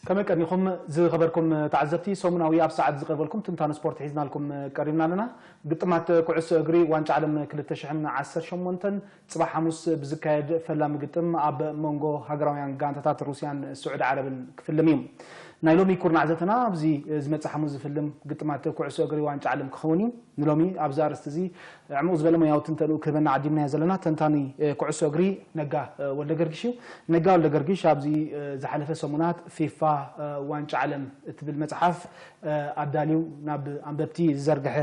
ከመይ ቀኒኹም ዝኸበርኩም ተዓዘብቲ? ሰሙናዊ ኣብ ሰዓት ዝቐርበልኩም ትንታነ ስፖርት ሒዝናልኩም ቀሪብና ኣለና። ግጥማት ኩዕሶ እግሪ ዋንጫ ዓለም ክልተ ሽሕን ዓሰርተ ሸሞንተን ጽባሕ ሓሙስ ብዝካየድ ፈላሚ ግጥም ኣብ መንጎ ሃገራውያን ጋንታታት ሩስያን ስዑዲ ዓረብን ክፍልም እዩ። ናይ ሎሚ ኩርናዕ ዘተና ኣብዚ ዝመጽእ ሓሙስ ዝፍልም ግጥማት ኩዕሶ እግሪ ዋንጫ ዓለም ክኸውን እዩ። ንሎሚ ኣብዚ ኣርእስቲ እዚ ዕሙቕ ዝበለ ሞያዊ ትንተንኡ ክህበና ዓዲምናዮ ዘለና ተንታኒ ኩዕሶ እግሪ ነጋ ወልደገርግሽ እዩ። ነጋ ወልደገርግሽ ኣብዚ ዝሓለፈ ሰሙናት ፊፋ ዋንጫ ዓለም እትብል መጽሓፍ ኣዳልዩ ናብ ኣንበብቲ ዝዘርግሐ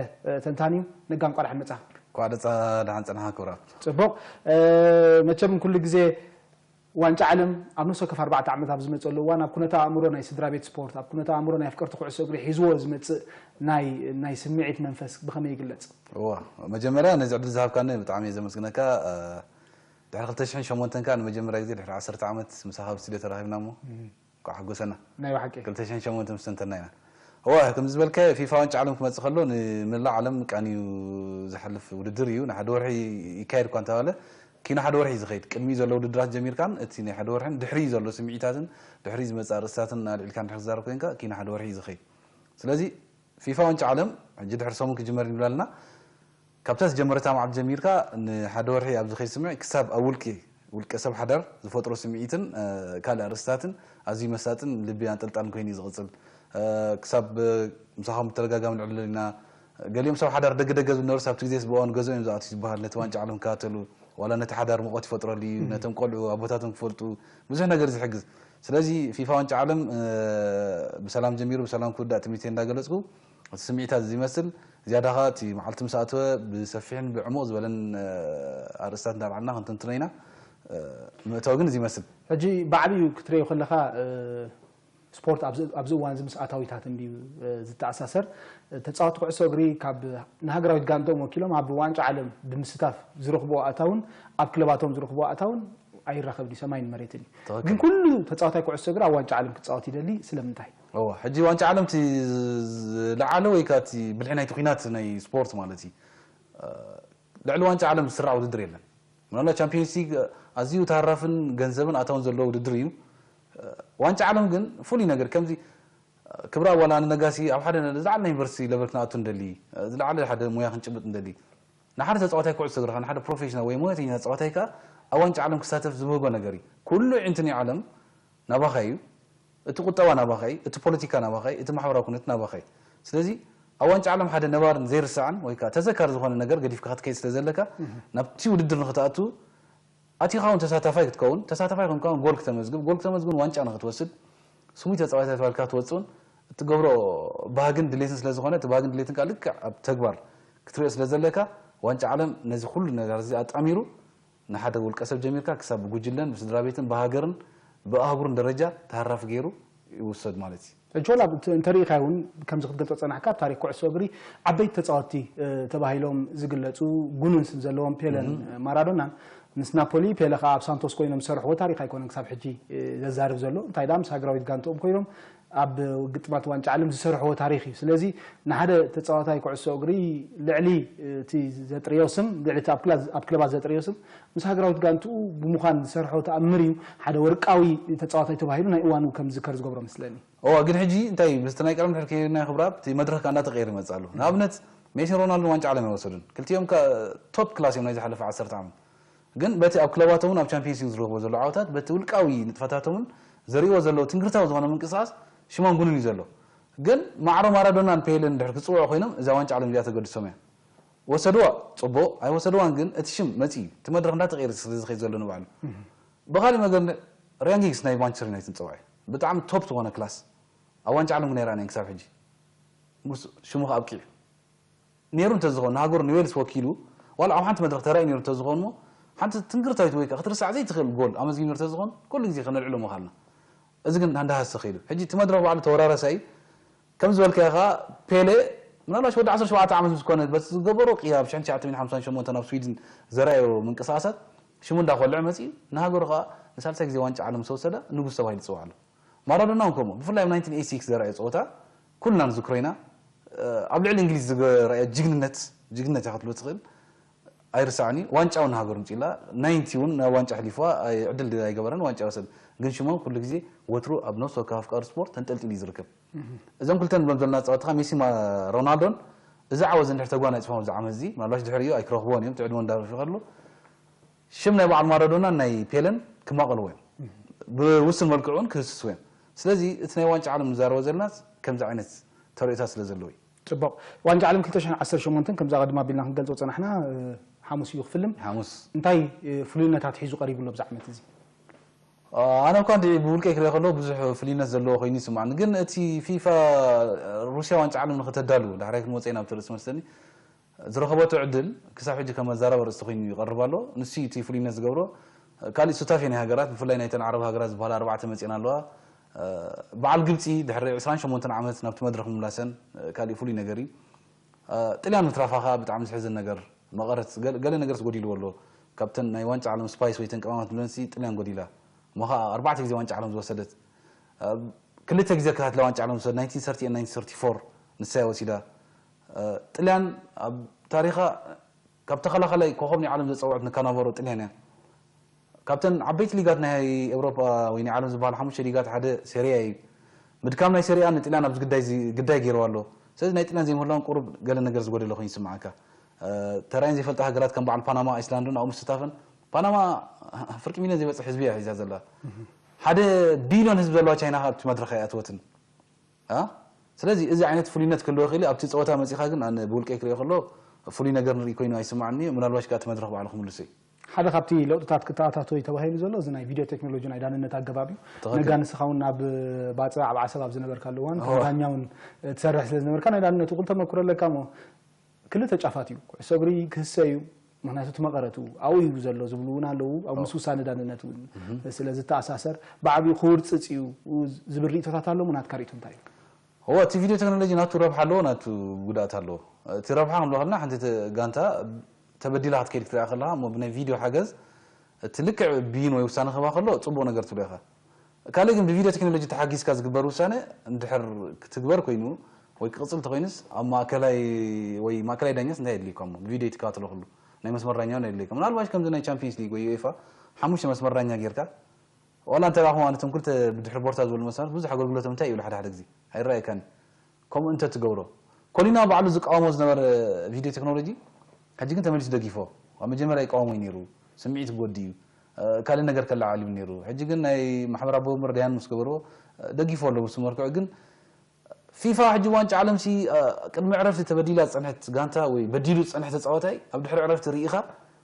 ተንታኒ እዩ። ነጋ እንቋዕ ደሓን መጻኻ። እንኳዕ ደሓን ጸናሕካ ክብራት። ጽቡቕ። መቸም ኩሉ ግዜ ዋንጫ ዓለም ኣብ ነፍሲ ወከፍ ኣርባዕተ ዓመት ኣብ ዝመጸሉ እዋን ኣብ ኩነተ ኣእምሮ ናይ ስድራ ቤት ስፖርት፣ ኣብ ኩነተ ኣእምሮ ናይ ኣፍቀርቲ ኩዕሶ እግሪ ሒዝዎ ዝመጽእ ናይ ናይ ስምዒት መንፈስ ብኸመይ ይግለጽ? እዋ መጀመርያ ነዚ ዕድል ዝሃብካኒ ብጣዕሚ እየ ዘመስግነካ። ድሕሪ ክልተ ሽሕን ሸሞንተን ከኣ ንመጀመርያ ግዜ ድሕሪ ዓሰርተ ዓመት ምሳኻ ኣብ ስቱድዮ ተራኺብና እሞ እንኳዕ ሓጎሰና። ናይ ብሓቂ። ክልተ ሽሕን ሸሞንተን ምስ ተንተና ኢና። እዋ ከም ዝበልካዮ ፊፋ ዋንጫ ዓለም ክመጽእ ከሎ ንመላእ ዓለም ቃንዩ ዝሓልፍ ውድድር እዩ። ንሓደ ወርሒ ይካየድ እኳ እንተባለ ኪኖ ሓደ ወርሒ እዩ ዝኸይድ። ቅድሚኡ ዘሎ ውድድራት ጀሚርካን እቲ ናይ ሓደ ወርሕን ድሕሪኡ ዘሎ ስምዒታትን ድሕሪኡ ዝመጽእ ኣርእስታትን ኣልዒልካ እንድሕር ትዛረብ ኮይንካ ኪኖ ሓደ ወርሒ እዩ ዝኸይድ። ስለዚ ፊፋ ዋንጫ ዓለም ሕጂ ድሕሪ ሰሙን ክጅመር ንብል ኣለና። ካብታ ዝጀመረታ መዓልቲ ጀሚርካ ንሓደ ወርሒ ኣብ ዝኸይድ ስምዒት ክሳብ ኣብ ውልቂ ውልቀ ሰብ ሓዳር ዝፈጥሮ ስምዒትን ካልእ ኣርእስታትን ኣዝዩ መሳጥን ልቢ ኣንጠልጣልን ኮይኑ እዩ ዝቕጽል። ክሳብ ምሳኹም ብተደጋጋሚ ንዕልል ኢና። ገሊኦም ሰብ ሓዳር ደገ ደገ ዝነበሩስ ኣብቲ ግዜስ ብእዋኑ ገዝኦም እዮም ዝኣትዉ ዝበሃል ነቲ ዋንጫ ዓለም ክከታተሉ ዋላ ነቲ ሓዳር ሙቐት ይፈጥረሉ እዩ ነቶም ቆልዑ ኣቦታቶም ክፈልጡ ብዙሕ ነገር ዝሕግዝ። ስለዚ ፊፋ ዋንጫ ዓለም ብሰላም ጀሚሩ ብሰላም ክውዳእ ትምኒተይ እንዳገለጽኩ እቲ ስምዒታት እዚ ይመስል። ዝያዳ ኸኣ እቲ መዓልቲ ምስ ኣተወ ብሰፊሕን ብዕሙቕ ዝበለን ኣርእስታት እንዳልዓልና ክንትንትኖ ኢና። መእተዊ ግን እዚ ይመስል። ሕጂ ብዓቢኡ ክትርእዮ ከለኻ ስፖርት ኣብዚ ኣብዚ እዋን እዚ ምስ ኣታዊታት እንድዩ ዝተኣሳሰር። ተጻወቲ ኩዕሶ እግሪ ካብ ንሃገራዊት ጋንትኦም ወኪሎም ኣብ ዋንጫ ዓለም ብምስታፍ ዝረኽብዎ ኣታውን ኣብ ክለባቶም ዝረኽብዎ ኣታውን ኣይራኸብን እዩ፣ ሰማይን መሬትን እዩ። ትኽክል። ግን ኩሉ ተጻዋታይ ኩዕሶ እግሪ ኣብ ዋንጫ ዓለም ክጻወት ይደሊ፣ ስለምንታይ? እዋ፣ ሕጂ ዋንጫ ዓለም እቲ ዝለዓለ ወይ ከኣ እቲ ብልሒ ናይቲ ኲናት ናይ ስፖርት ማለት እዩ። ልዕሊ ዋንጫ ዓለም ዝስራዕ ውድድር የለን። ምናልባት ቻምፒዮንስ ሊግ ኣዝዩ ተሃራፍን ገንዘብን ኣታውን ዘለዎ ውድድር እዩ። ዋንጫ ዓለም ግን ፍሉይ ነገር ከምዚ ክብራ ዋላ ንነጋሲ ኣብ ሓደ ዝለዓለ ናይ ዩኒቨርሲቲ ለቨል ክንኣቱ እንደሊ ዝለዓለ ሓደ ሙያ ክንጭብጥ እንደሊ ንሓደ ተጻዋታይ ኩዕሶ እግሪ ንሓደ ፕሮፌሽናል ወይ ሞያተኛ ተጻዋታይ ከኣ ኣብ ዋንጫ ዓለም ክሳተፍ ዝብህጎ ነገር እዩ። ኩሉ ዕንትኒ ዓለም ናባኻ እዩ። እቲ ቁጠባ ናባኻ እዩ። እቲ ፖለቲካ ናባኻ እዩ። እቲ ማሕበራዊ ኩነት ናባኻ እዩ። ስለዚ ኣብ ዋንጫ ዓለም ሓደ ነባርን ዘይርሳዕን ወይ ከኣ ተዘካሪ ዝኾነ ነገር ገዲፍካ ክትከይድ ስለ ዘለካ ናብቲ ውድድር ንኽትኣቱ ኣቲኻ እውን ተሳታፋይ ክትከውን፣ ተሳታፋይ ኮንካ እውን ጎል ክተመዝግብ፣ ጎል ክተመዝግብ ዋንጫ ንኽትወስድ፣ ስሙይ ተጻዋታይ ተባሂልካ ክትወጽእ እውን እትገብሮ ባህግን ድሌትን ስለ ዝኾነ፣ እቲ ባህግን ድሌትን ከኣ ልክዕ ኣብ ተግባር ክትርእዮ ስለ ዘለካ፣ ዋንጫ ዓለም ነዚ ኩሉ ነገር እዚ ኣጣሚሩ ንሓደ ውልቀ ሰብ ጀሚርካ ክሳብ ብጉጅለን ብስድራ ቤትን ብሃገርን ብኣህጉርን ደረጃ ተሃራፊ ገይሩ ይውሰድ ማለት እዩ። ሕጂ ወላ እንተሪኢኻዮ እውን ከምዚ ክትገልጾ ዝጸናሕካ ኣብ ታሪኽ ኩዕሶ እግሪ ዓበይቲ ተጻወትቲ ተባሂሎም ዝግለጹ ጉኑን ስም ዘለዎም ፔለን ማራዶናን ምስ ናፖሊ ፔለ ከኣ ኣብ ሳንቶስ ኮይኖም ዝሰርሕዎ ታሪኽ ኣይኮነን ክሳብ ሕጂ ዘዛርብ ዘሎ። እንታይ ደኣ ምስ ሃገራዊት ጋንትኦም ኮይኖም ኣብ ግጥማት ዋንጫ ዓለም ዝሰርሕዎ ታሪኽ እዩ። ስለዚ ንሓደ ተጻዋታይ ኩዕሶ እግሪ ልዕሊ እቲ ዘጥርዮ ስም ልዕሊ እቲ ኣብ ክለባት ዘጥርዮ ስም ምስ ሃገራዊት ጋንትኡ ብምዃን ዝሰርሖ ተኣምር እዩ ሓደ ወርቃዊ ተጻዋታይ ተባሂሉ ናይ እዋኑ ከም ዝዝከር ዝገብሮ መስለኒ። እዋ ግን ሕጂ እንታይ ምስቲ ናይ ቀደም ድሕር ከይድና ክብራ እቲ መድረኽ ከኣ እንዳተቀየረ ይመጽእ ኣሎ። ንኣብነት ሜሲን ሮናልዶን ዋንጫ ዓለም ኣይወሰዱን። ክልቲኦም ከ ቶፕ ክላስ እዮም ናይ ዝሓለፈ ዓሰርተ ዓመት። ግን በቲ ኣብ ክለባቶምን ኣብ ቻምፒየንስ ሊግ ዝረኽቦ ዘሎ ዓወታት በቲ ውልቃዊ ንጥፈታቶምን ዘርእዎ ዘለዉ ትንግርታዊ ዝኾነ ምንቅስቃስ ሽሞም ግኑን እዩ ዘሎ። ግን ማዕሮ ማራዶናን ፔሌን ድሕር ክጽውዑ ኮይኖም እዛ ዋንጫ ዓለም እዚኣ ተገድሶም እያ። ወሰድዋ ጽቡቕ ኣይወሰድዋን ግን እቲ ሽም መጺኡ እቲ መድረኽ እንዳተቐየረ ስለ ዝኸይድ ዘሎ ንባዕሉ። ብኻሊእ መገዲ ራያን ጊግስ ናይ ማንቸስተር ዩናይትድ ጸዋዒ ብጣዕሚ ቶፕ ዝኾነ ክላስ ኣብ ዋንጫ ዓለም ግን ኣይረኣናን ክሳብ ሕጂ። ሽሙ ከኣ ኣብቂዑ። ነይሩ እንተዝኾን ንሃገሩ ንዌልስ ወኪሉ ዋላ ኣብ ሓንቲ መድረኽ ተራእዩ ነይሩ እንተዝኾን እሞ ሓንቲ ትንግርታዊት ወይ ከዓ ክትርሳዕ ዘይትኽእል ጎል ኣመዝጊቡ ነይሩ እንተዝኾን ኩሉ ግዜ ከነልዕሎ ምኻልና። እዚ ግን እንዳሃሰ ከይዱ ሕጂ እቲ መድረኽ ባዕሉ ተወራረሰ እዩ። ከም ዝበልካዮ ከዓ ፔሌ ምናልባሽ ወዲ ዓሰርተ ሸውዓተ ዓመት ምስ ኮነ በቲ ዝገበሮ ቅያ ኣብ ሽሕን ትሽዓተ ሚእትን ሓምሳን ሸሞንተን ኣብ ስዊድን ዘርኣዮ ምንቅስቃሳት ሽሙ እንዳኮልዐ መፂኡ ንሃገሩ ከዓ ንሳልሳይ ግዜ ዋንጫ ዓለም ምስ ወሰደ ንጉስ ተባሂሉ ይፅዋዕ ኣሎ። ማራዶና እውን ከምኡ ብፍላይ ኣብ ናይንቲን ኤይቲ ሲክስ ዘርኣዮ ፀወታ ኩልና ንዝክሮ ኢና። ኣብ ልዕሊ እንግሊዝ ዝረኣየ ጅግንነት ጅግንነት እያ ክትብሎ ትኽእል። ኣይርሳዕን እዩ። ዋንጫ እውን ንሃገሩ ምፅኢላ ናይንቲ እውን ናብ ዋንጫ ኣሕሊፍዋ ዕድል ኣይገበረን ዋንጫ ወሰደ። ግን ሽሞም ኩሉ ግዜ ወትሩ ኣብ ነፍሲ ወከፍ ኣፍቃሪ ስፖርት ተንጠልጢሉ እዩ ዝርከብ። እዞም ክልተ ንብሎም ዘለና ጸወትኻ ሜሲ ማ- ሮናልዶን እዚ ዓወት እዚ እንድሕር ተጓናጺፎም ኣብዚ ዓመት እዚ ምናልባሽ ድሕሪኡ ኣይክረኽብዎን እዮም፣ እቲ ዕድመ እንዳረፊ ከሎ ሽም ናይ በዓል ማራዶናን ናይ ፔለን ክማቐልዎ እዮም። ብውሱን መልክዑ እውን ክህስስዎ እዮም። ስለዚ እቲ ናይ ዋንጫ ዓለም ንዛረቦ ዘለናስ ከምዚ ዓይነት ተርእዮታት ስለ ዘለዎ እዩ። ጽቡቕ። ዋንጫ ዓለም ክልተ ሽሕን ዓሰርተ ሸሞንተን ከምዛ ቀድማ ኣቢልና ክንገልጾ ጸናሕና፣ እ፣ ሓሙስ እዩ ክፍልም። ሓሙስ። እንታይ፣ እ፣ ፍሉይነታት ሒዙ ቀሪቡ ኣሎ ኣብዚ ዓመት እዚ? እ፣ ኣነ እኳ እንድዒ ብውልቀይ ክሪኦ ከለኹ ብዙሕ ፍሉይነት ዘለዎ ኮይኑ ይስምዓኒ። ግን እቲ ፊፋ ሩስያ ዋንጫ ዓለም ንኽተዳሉ ዳሕራይ ክንወጽእ ኢና ኣብቲ ርእሲ መስለኒ ዝረኸበቶ ዕድል ክሳብ ሕጂ ከም መዛረቢ ርእሲ ኮይኑ ይቐርብ ኣሎ። ንሱ እቲ ፍሉይነት ዝገብሮ። ካሊእ ሱታፌ ናይ ሃገራት ብፍላይ ናይተን ዓረብ ሃገራት ዝበሃላ ኣርባዕተ መጺኤን ኣለዋ። በዓል ግብጺ ድሕሪ ዕስራን ሸሞንተን ዓመት ናብቲ መድረኽ ምምላሰን ካሊእ ፍሉይ ነገር እዩ። ጥልያን ምትራፋ ከዓ ብጣዕሚ ዝሕዝን ነገር መቐረት ገለ ገለ ነገርስ ጎዲልዎ ኣሎ። ካብተን ናይ ዋንጫ ዓለም ስፓይስ ወይ ተን ቀማማት ብለንሲ ጥልያን ጎዲላ። እሞ ከዓ ኣርባዕተ ግዜ ዋንጫ ዓለም ዝወሰደት ክልተ ግዜ ከታትለ ዋንጫ ዓለም ዝወሰደት ናይንቲን ሰርቲ ኤን ናይንቲን ሰርቲ ፎር ንሳ እያ ወሲዳ። ጥልያን ኣብ ታሪኻ ካብ ተኸላኸላይ ኮኸብ ናይ ዓለም ዘፀውዐት ንካናቨሮ ጥልያን እያ። ካብተን ዓበይቲ ሊጋት ናይ ኤውሮጳ ወይ ናይ ዓለም ዝበሃል ሓሙሽተ ሊጋት ሓደ ሴሪያ እዩ። ምድካም ናይ ሴሪያ ንጥልያን ኣብዚ ግዳይ እዚ ግዳይ ገይርዋ ኣሎ። ስለዚ ናይ ጥልያን ዘይምህላውን ቁሩብ ገለ ነገር ዝጎደለ ኮይኑ ይስምዓካ። ተራእየን ዘይፈልጣ ሃገራት ከም በዓል ፓናማ፣ ኣይስላንድን ኣብኡ ምስታፈን። ፓናማ ፍርቂ ሚልዮን ዘይበፅሕ ህዝቢ እያ ሒዛ ዘላ። ሓደ ቢልዮን ህዝቢ ዘለዋ ቻይና ኣብቲ መድረኽ ኣይኣተወትን። ኣ ስለዚ እዚ ዓይነት ፍሉይነት ክህልዎ ይኽእል እዩ። ኣብቲ ፀወታ መፂኻ ግን ኣነ ብውልቀይ ክሪኦ ከሎ ፍሉይ ነገር ንርኢ ኮይኑ ኣይስምዓኒ። ምናልባሽ ከዓ እቲ መድረኽ ባዕሉ ክምልሶ እዩ። ሓደ ካብቲ ለውጥታት ክተኣታቶ እዩ ተባሂሉ ዘሎ እዚ ናይ ቪድዮ ቴክኖሎጂ ናይ ዳንነት ኣገባብ እዩ። ትኽክል። ነጋ ንስኻ እውን ኣብ ባፅዕ ኣብ ዓሰብ ኣብ ዝነበርካሉ እዋን ከም እዋ። ዳኛ እውን ትሰርሕ ስለ ዝነበርካ ናይ ዳንነቱ እኹል ተመክሮ ኣለካ እሞ ክልተ ጫፋት እዩ። ኩዕሶ እግሪ ክህሰ እዩ። ምክንያቱ እቲ መቐረቱ ኣብኡ እዩ ዘሎ ዝብሉ እውን ኣለዉ። ኣብ ኦ። ምስ ውሳነ ዳንነት እውን እህ። ስለ ዝተኣሳሰር ብዓብዩ ክውርፅፅ እዩ ዝብል ርእቶታት ኣሎ። ናትካ ርእቶ እንታይ እዩ? እወ፣ እቲ ቪድዮ ቴክኖሎጂ ናቱ ረብሓ ኣለዎ፣ ናቱ ጉድኣት ኣለዎ። እቲ ረብሓ ክንብሎ ከለና ሓንቲ ተ- ጋንታ ተበዲላ ክትከይድ ክትሪኣ ከለኻ እሞ ብናይ ቪድዮ ሓገዝ እቲ ልክዕ ብይን ወይ ውሳነ ክህባ ከሎ ፅቡቕ ነገር ትብሎ ኢኻ። ካልእ ግን ብቪድዮ ቴክኖሎጂ ተሓጊዝካ ዝግበር ውሳነ እንድሕር ክትግበር ኮይኑ ወይ ክቕፅል እንተኮይኑስ ኣብ ማእከላይ ወይ ማእከላይ ዳኛስ እንታይ የድልዩካ እሞ ብቪድዮ ትከታተሎ ኩሉ ናይ መስመር ዳኛ እውን የድልዩካ። ምናልባሽ ከምዚ ናይ ቻምፒየንስ ሊግ ወይ ዩኤፋ ሓሙሽተ መስመር ዳኛ ጌርካ ዋላ እንተ ረኣኹም ኣነቶም ክልተ ብድሕሪ ቦርታ ዝበሉ መሳርት ብዙሕ ኣገልግሎቶም እንታይ ይብሉ ሓደ ሓደ ግዜ ኣይረኣየካን። ከምኡ እንተ ትገብሮ ኮሊና ባዕሉ ዝቃወሞ ዝነበረ ቪድዮ ቴክኖሎጂ ሕጂ ግን ተመሊሱ ደጊፎ። ኣብ መጀመርያ ይቃወሞ እዩ ነይሩ፣ ስምዒት ክጎዲ እዩ፣ ካልእ ነገር ከለዓል እዩ ነይሩ። ሕጂ ግን ናይ ማሕበር ኣቦ ወንበር ደያን ምስ ገበርዎ ደጊፎ ኣሎ ብሱ መልክዑ። ግን ፊፋ ሕጂ ዋንጫ ዓለምሲ ቅድሚ ዕረፍቲ ተበዲላ ዝፀንሐት ጋንታ ወይ በዲሉ ዝፀንሐ ተፃዋታይ ኣብ ድሕሪ ዕረፍቲ ርኢኻ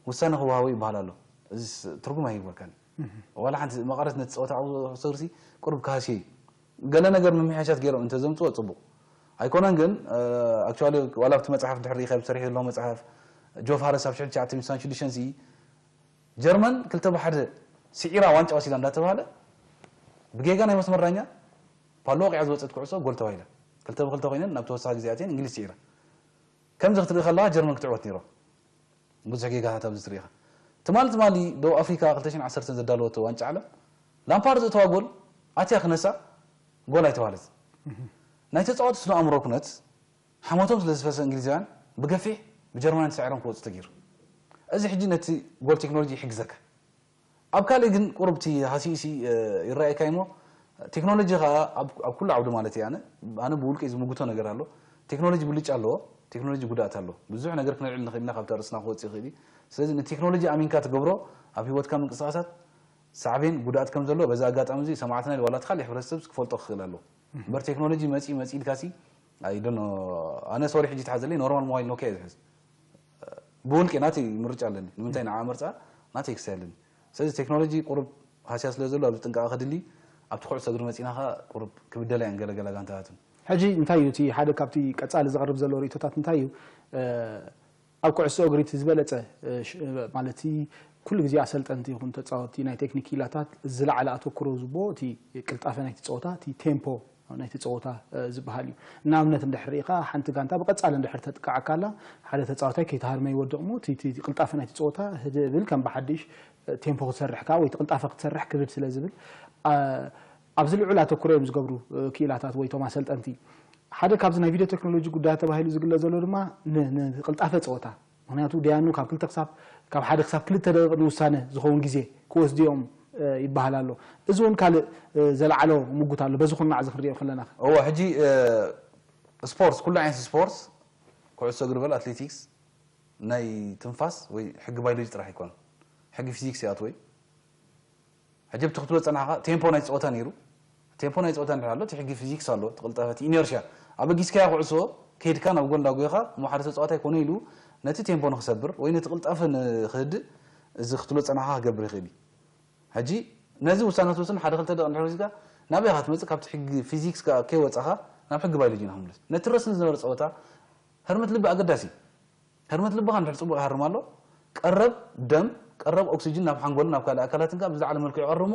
ውሳነ ክወሃቦ ይበሃል ኣሎ። እዚስ ትርጉም ኣይህበካን። ዋላ ሓንቲ መቐረት ነቲ ፀወታ ዓውሶ እግርሲ ቁሩብ ክሃስዮ እዩ። ገለ ነገር ምምሕያሻት ገይሮም እንተዘምፅዎ ፅቡቕ ኣይኮነን። ግን ኣክቹዋሊ ዋላ ኣብቲ መፅሓፍ ድሕሪ ሪኢኻ ብሰሪሑ ዘለዎ መፅሓፍ ጆ ፋረስ ኣብ ሽሕን ትሽዓተ ሚእትን ስሳን ሽዱሽተን ሲ ጀርመን ክልተ ብሓደ ስዒራ ዋንጫ ወሲዳ እንዳተባሃለ ብጌጋ ናይ መስመር ዳኛ ፓሎ ወቂዓ ዝወፀት ኩዕሶ ጎል ተባሂላ ክልተ ብክልተ ኮይነን ናብ ተወሳኺ ግዜ ኣትየን እንግሊዝ ስዒራ። ከምዚ ክትርኢ ከለካ ጀርመን ክትዕወት ነይሮ። ብዙሕ ጌጋታት ኣብዚ ትርኢ ኢኻ። ትማሊ ትማሊ ደቡብ ኣፍሪካ ክልተ ሽሕን ዓሰርተን ዘዳለወቶ ዋንጫ ዓለም ላምፓርድ ዘእተዋ ጎል ኣትያ ክነሳ ጎል ኣይተባህለት። ናይ ተፃወቲ ስነ ኣእምሮ ኩነት ሓሞቶም ስለ ዝፈሰ እንግሊዛውያን ብገፊሕ ብጀርመናውያን ተሳዒሮም ክወፁ ተገይሩ። እዚ ሕጂ ነቲ ጎል ቴክኖሎጂ ይሕግዘካ። ኣብ ካልእ ግን ቁሩብ እቲ ሃሲሲ ይረኣየካ እሞ ቴክኖሎጂ ከዓ ኣብ ኣብ ኩሉ ዓውዲ ማለት እየ ኣነ ኣነ ብውልቀይ ዝምጉቶ ነገር ኣሎ። ቴክኖሎጂ ብልጫ ኣለዎ፣ ቴክኖሎጂ ጉድኣት ኣለዎ። ብዙሕ ነገር ክነልዕል ንኽእል ኢና ካብታ ርእስና ክወፅእ ይኽእል እዩ። ስለዚ ንቴክኖሎጂ ኣሚንካ ትገብሮ ኣብ ሂወትካ ምንቅስቃሳት ሳዕቤን ጉድኣት ከም ዘለዎ በዚ ኣጋጣሚ እዚ ሰማዕትና ዋላ እቲ ካልእ ሕብረተሰብ ክፈልጦ ክኽእል ኣለዎ። እምበር ቴክኖሎጂ መፂ መፂ ኢልካሲ ኣይደኖ ኣነ ሶሪ ሕጂ ትሓዘለይ ኖርማል ሞባይል ኖኪያ እዩ ዝሕዝ። ብውልቂ ናተይ ምርጫ ኣለኒ ንምንታይ ንዓ መርፃ ናተይ ክሳይ ኣለኒ። ስለዚ ቴክኖሎጂ ቁሩብ ሃስያ ስለ ዘሎ ኣብዚ ጥንቃቐ ከድሊ ኣብቲ ኩዕሶ እግሪ መፂና ኸ ቁሩብ ክብደላ እየን ገለገለ ጋንታታትን። ሕጂ እንታይ እዩ እቲ ሓደ ካብቲ ቀፃሊ ዝቐርብ ዘሎ ርእቶታት እንታይ እዩ? ኣብ ኩዕሶ እግሪ እቲ ዝበለፀ ማለት ኩሉ ግዜ ኣሰልጠንቲ ይኹን ተፃወቲ ናይ ቴክኒክ ክኢላታት ዝለዓለ ኣተኩሮ ዝቦ እቲ ቅልጣፈ ናይቲ ፀወታ እቲ ቴምፖ ናይቲ ፀወታ ዝበሃል እዩ። ንኣብነት እንድሕር ርኢኻ ሓንቲ ጋንታ ብቐፃሊ እንድሕር ተጥቅዓካ ኣላ ሓደ ተፃዋታይ ከይተሃርመ ይወድቕ እሞ እቲ ቅልጣፈ ናይቲ ፀወታ ህድእ ብል ከም ብሓድሽ ቴምፖ ክትሰርሕ ከዓ ወይ እቲ ቅልጣፈ ክትሰርሕ ክብድ ስለ ዝብል ኣብዚ ልዑል ኣተኩሮ እዮም ዝገብሩ ክኢላታት ወይ ቶም ኣሰልጠንቲ። ሓደ ካብዚ ናይ ቪድዮ ቴክኖሎጂ ጉዳያት ተባሂሉ ዝግለፅ ዘሎ ድማ ንቅልጣፈ ፀወታ ምክንያቱ ደያኑ ካብ ክልተ ክሳብ ካብ ሓደ ክሳብ ክልተ ደቂቕ ንውሳነ ዝኸውን ግዜ ክወስዱ እዮም ይበሃል ኣሎ። እዚ እውን ካልእ ዘለዓሎ ምጉት ኣሎ። በዚ ኩርናዕ እዚ ክንሪኦ ከለና እዎ ሕጂ ስፖርት፣ ኩሉ ዓይነት ስፖርት፣ ኩዕሶ እግሪ በል፣ ኣትሌቲክስ፣ ናይ ትንፋስ ወይ ሕጊ ባዮሎጂ ጥራሕ ኣይኮነን፣ ሕጊ ፊዚክስ ይኣትዎ እዩ። ሕጂ ብቲ ክትብሎ ዝጸናሕካ ቴምፖ ናይ ጸወታ ነይሩ። ቴምፖ ናይ ጸወታ እንድሕር ኣሎ፣ እቲ ሕጊ ፊዚክስ ኣሎ፣ እቲ ቅልጣፈ፣ እቲ ኢነርሽያ። ኣበጊስካያ ኩዕሶ፣ ከይድካ ናብ ጎል እንዳጎኻ፣ እሞ ሓደ ተጻዋታይ ኮነ ኢሉ ነቲ ቴምፖ ንኽሰብር ወይ ነቲ ቅልጣፈ ንኽህድእ፣ እዚ ክትብሎ ዝጸናሕካ ክገብር ይኽእል እዩ። ሕጂ ነዚ ውሳነ ክትወስን ሓደ ክልተ ደቂቕ እንድሕር ወሲድካ፣ ናበይ ኢኻ ትመጽእ? ካብቲ ሕጊ ፊዚክስ ከ-፣ ከይወጻኻ ናብ ሕጊ ባዮሎጂ ኢና ክንምለስ። ነቲ ረስኒ ዝነበረ ጸወታ፣ ህርመት ልቢ ኣገዳሲ እዩ። ህርመት ልብኻ እንድሕር ጽቡቕ ይሃርም ኣሎ፣ ቀረብ ደም፣ ቀረብ ኦክሲጅን ናብ ሓንጎልን ናብ ካልእ ኣካላትን ከኣ ብዝለዓለ መልክዑ ይቐርብ እሞ፣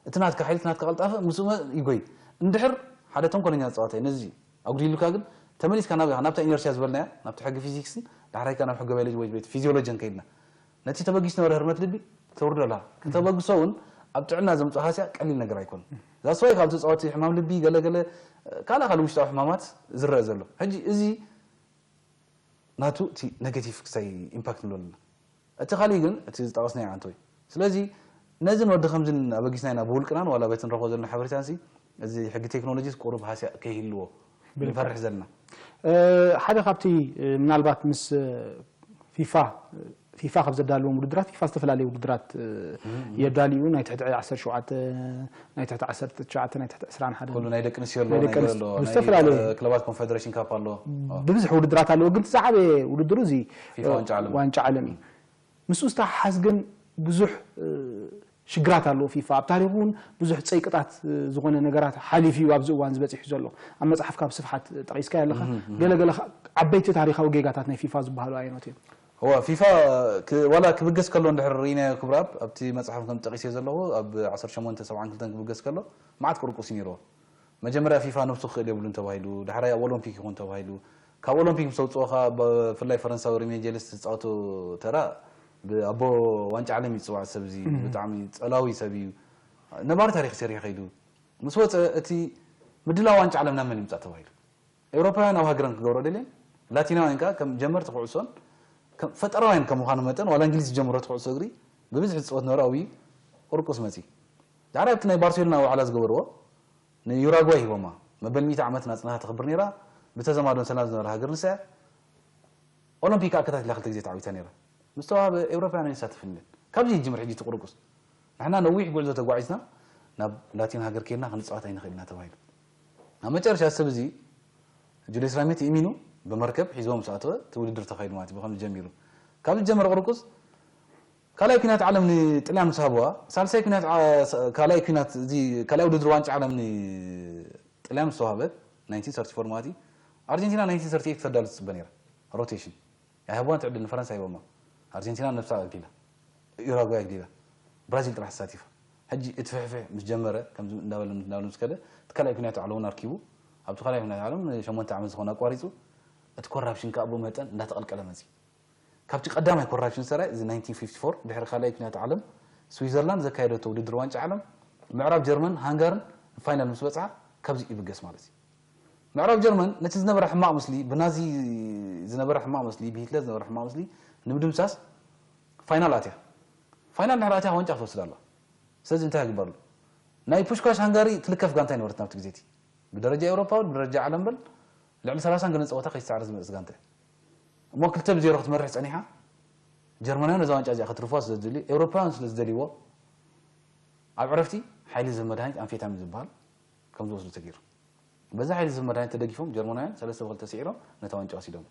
እቲ ናትካ ሓይሊ፣ እቲ ናትካ ቅልጣፈ ምስኡ መ-፣ ይጎይ። እንድሕር ሓደ ተንኮለኛ ተጻዋታይ ነዚ ኣጉዲሉካ ግን፣ ተመሊስካ ናበይ ኢኻ? ናብታ ኢነርሽያ ዝበልናያ፣ ናብቲ ሕጊ ፊዚክስን ዳሕራይ ከኣ ናብ ሕጊ ባዮሎጂ ወይ ቤት ፊዚዮሎጂን ከይድና፣ ነቲ ተበጊሱ ዝነበረ ህርመት ልቢ ተውርዶ ኣለኻ። ከተበግሶ እውን ኣብ ጥዕና ዘምጽኦ ሃስያ ቀሊል ነገር ኣይኮነን። That's why ካብ ተጻወቲ ሕማም ልቢ፣ ገለ ገለ፣ ካልእ ካልእ ውሽጣዊ ሕማማት ዝረአ ዘሎ። ሕጂ እዚ ናቱ እቲ ኔጌቲቭ ክሳይ ኢምፓክት ንብሎ ኣለና። እቲ ካሊእ ግን እቲ ዝጠቐስናዮ ኣንቶይ። ስለዚ ነዚ ንወዲ ከምዚ ኣበጊስና ኢና ብውልቅናን ዋላ በቲ ንረኽቦ ዘለና ሓበሬታንሲ፣ እዚ ሕጊ ቴክኖሎጂ ቁሩብ ሃስያ ከይህልዎ ንፈርሕ ዘለና። ሓደ ካብቲ ምናልባት ምስ ፊፋ ፊፋ ካብ ዘዳልዎም ውድድራት፣ ፊፋ ዝተፈላለዩ ውድድራት የዳልዩ። ናይ ትሕቲ ዓሰርተ ሸውዓተ፣ ናይ ትሕቲ ዓሰርተ ትሽዓተ፣ ናይ ትሕቲ ዕስራን ሓደን፣ ኩሉ ናይ ደቂ ኣንስትዮ ኣሎ፣ ናይ ናይ ደቂ ገለ ኣንስትዮ ኣሎ፣ ናይ ዝተፈላለዩ ክለባት ኮንፌደሬሽን ካፕ ኣሎ። ብብዝሕ ውድድራት ኣለዎ፣ ግን እቲ ዝዓበየ ውድድሩ እዚ ፊፋ ዋንጫ ዓለም። ዋንጫ ዓለም እዩ። ምስኡ ዝተሓሓዝ ግን ብዙሕ ሽግራት ኣለዎ። ፊፋ ኣብ ታሪኹ እውን ብዙሕ ጸይቅታት ዝኾነ ነገራት ሓሊፉ እዩ ኣብዚ እዋን ዝበጺሑ ዘሎ። ኣብ መጽሓፍካ ብስፍሓት ጠቒስካዮ ኣለኻ። ገለ ገለ ከ-፣ ዓበይቲ ታሪኻዊ ጌጋታት ናይ ፊፋ ዝበሃሉ ኣየኖት እዮም? እወ፣ ፊፋ ክ-፣ ዋላ ክብገስ ከሎ እንድሕር ርኢናዮ ክብራብ፣ ኣብቲ መጽሓፍ ከም ጠቒሰዮ ዘለኹ፣ ኣብ ዓሰርተ ሸሞንተ ሰብዓን ክልተን ክብገስ ከሎ፣ መዓት ቅርቁስ እዩ ነይርዎ። መጀመርያ ፊፋ ነብሱ ክኽእል የብሉን ተባሂሉ፣ ዳሕራይ ኣብ ኦሎምፒክ ይኹን ተባሂሉ። ካብ ኦሎምፒክ ምስ ኣውጽኦ ኸኣ፣ ብፍላይ ፈረንሳዊ ሪሜ ጀልስ ዝጻወቶ ተራ፣ ብ-፣ ኣቦ ዋንጫ ዓለም እዩ ዝጽዋዕ ሰብ እዚ፣ ብጣዕሚ ጸላዊ ሰብ እዩ። ነባሪ ታሪኽ ሰሪሑ ከይዱ። ምስ ወጸ፣ እቲ ምድላው ዋንጫ ዓለም ናብ መን ይምጻእ ተባሂሉ። ኤውሮፓውያን ኣብ ሃገረን ክገብሮ ደልየን፣ ላቲናውያን ከኣ ከም ጀመርቲ ኩዕሶን ከም ፈጠራውያን ከም ምዃኑ መጠን፣ ዋላ እንግሊዝ ዝጀመረቶ ኩዕሶ እግሪ ብብዝሒ ዝጸወት ነበረ፣ ኣብኡ ቁርቁስ መጺ። ዳሕራይ ኣብቲ ናይ ባርሴሎና ዋዕላ ዝገበርዎ፣ ንዩራጓይ ሂቦማ። መበል ሚእቲ ዓመት ናጽነታ ተኽብር ነይራ፣ ብተዘማዶን ሰላም ዝነበረ ሃገር ንሳ እያ። ኦሎምፒክ ኣከታቲላ ክልተ ግዜ ተዓዊታ ነይራ። ምስ ተዋህበ ኤውሮፓውያን ኣይንሳተፍን ኢለን። ካብዚ ይጅምር ሕጂ እቲ ቁርቁስ። ንሕና ነዊሕ ጉዕዞ ተጓዒዝና ናብ ላቲን ሃገር ኬድና ክንጻወት ኣይንኽእል ኢና ተባሂሉ። ኣብ መጨረሻ ሰብ እዚ ጁልየስ ራሜቲ እሚኑ ብመርከብ ሒዝዎ ምስ ኣተወ እቲ ውድድር ተኻይዱ ማለት እዩ። ብኸምዚ ጀሚሩ። ካብ ዝጀመረ ቁርቁስ ካልኣይ ኲናት ዓለም ንጥልያን ምስ ሃብዋ፣ ሳልሳይ ኲናት ዓ-፣ ሳ-፣ ካልኣይ ኲናት እዚ ካልኣይ ውድድር ዋንጫ ዓለም ንጥልያን ምስ ተዋህበት፣ ናይንቲን ሰርቲ ፎር ማለት እዩ፣ ኣርጀንቲና ናይንቲን ሰርቲ ኤይት ክተዳሉ ትጽበ ነይራ። ሮቴሽን። ኣይሃብዋን ትዕድል ንፈረንሳ ሂቦማ። ኣርጀንቲና ነብሳ ኣግዲላ። ዩራጓይ ኣግዲላ። ብራዚል ጥራሕ ተሳቲፋ። ሕጂ እቲ ፍሕፍሕ ምስ ጀመረ፣ ከምዚ እንዳበለ እንዳበለ ምስ ከደ፣ እቲ ካልኣይ ኲናት ዓለምን ኣርኪቡ፣ ኣብቲ ካልኣይ ኲናት ዓለም ንሸሞንተ ዓመት ዝኾነ ኣቋሪጹ፣ እቲ ኮራፕሽን ከኣ ብኡ መጠን እንዳተቐልቀለ መጺኡ። ካብቲ ቀዳማይ ኮራፕሽን ሰራይ እዚ ናይንቲን ፊፍቲ ፎር ድሕሪ ካልኣይ ኲናት ዓለም ስዊዘርላንድ ዘካየደቶ ውድድር ዋንጫ ዓለም ምዕራብ ጀርመን ሃንጋርን ፋይናል ምስ በጽሓ ካብዚ ይብገስ ማለት እዩ። ምዕራብ ጀርመን ነቲ ዝነበረ ሕማቕ ምስሊ ብናዚ ዝነበረ ሕማቕ ምስሊ ብሂትለር ዝነበረ ሕማቕ ምስሊ ንምድምሳስ ፋይናል ኣትያ። ፋይናል ድሕሪ ኣትያ ዋንጫ ክትወስድ ኣለዋ። ስለዚ እንታይ ክግበር ኣሎ? ናይ ፑሽኳሽ ሃንጋሪ ትልከፍ ጋንታ ኣይነበረትን ኣብቲ ግዜ እቲ። ብደረጃ ኤውሮፓ እውን ብደረጃ ዓለም በል ልዕሊ ሰላሳን ገለን ጸወታ ከይትስዕር ዝመጽእ ጋንታ እዩ። እሞ ክልተ ብዜሮ ክትመርሕ ጸኒሓ፣ ጀርመናውያን ነዛ ዋንጫ እዚኣ ከትርፍዋ ስለ ዝደልዩ፣ ኤውሮፓውያን ስለ ዝደልይዎ፣ ኣብ ዕረፍቲ ሓይሊ ዝህብ መድሃኒት ኣምፌታሚን ዝበሃል ከም ዝወስዱ ተገይሩ። በዚ ሓይሊ ዝህብ መድሃኒት ተደጊፎም ጀርመናውያን ሰለስተ ብኽልተ ስዒሮም ነታ ዋንጫ ወሲዶም።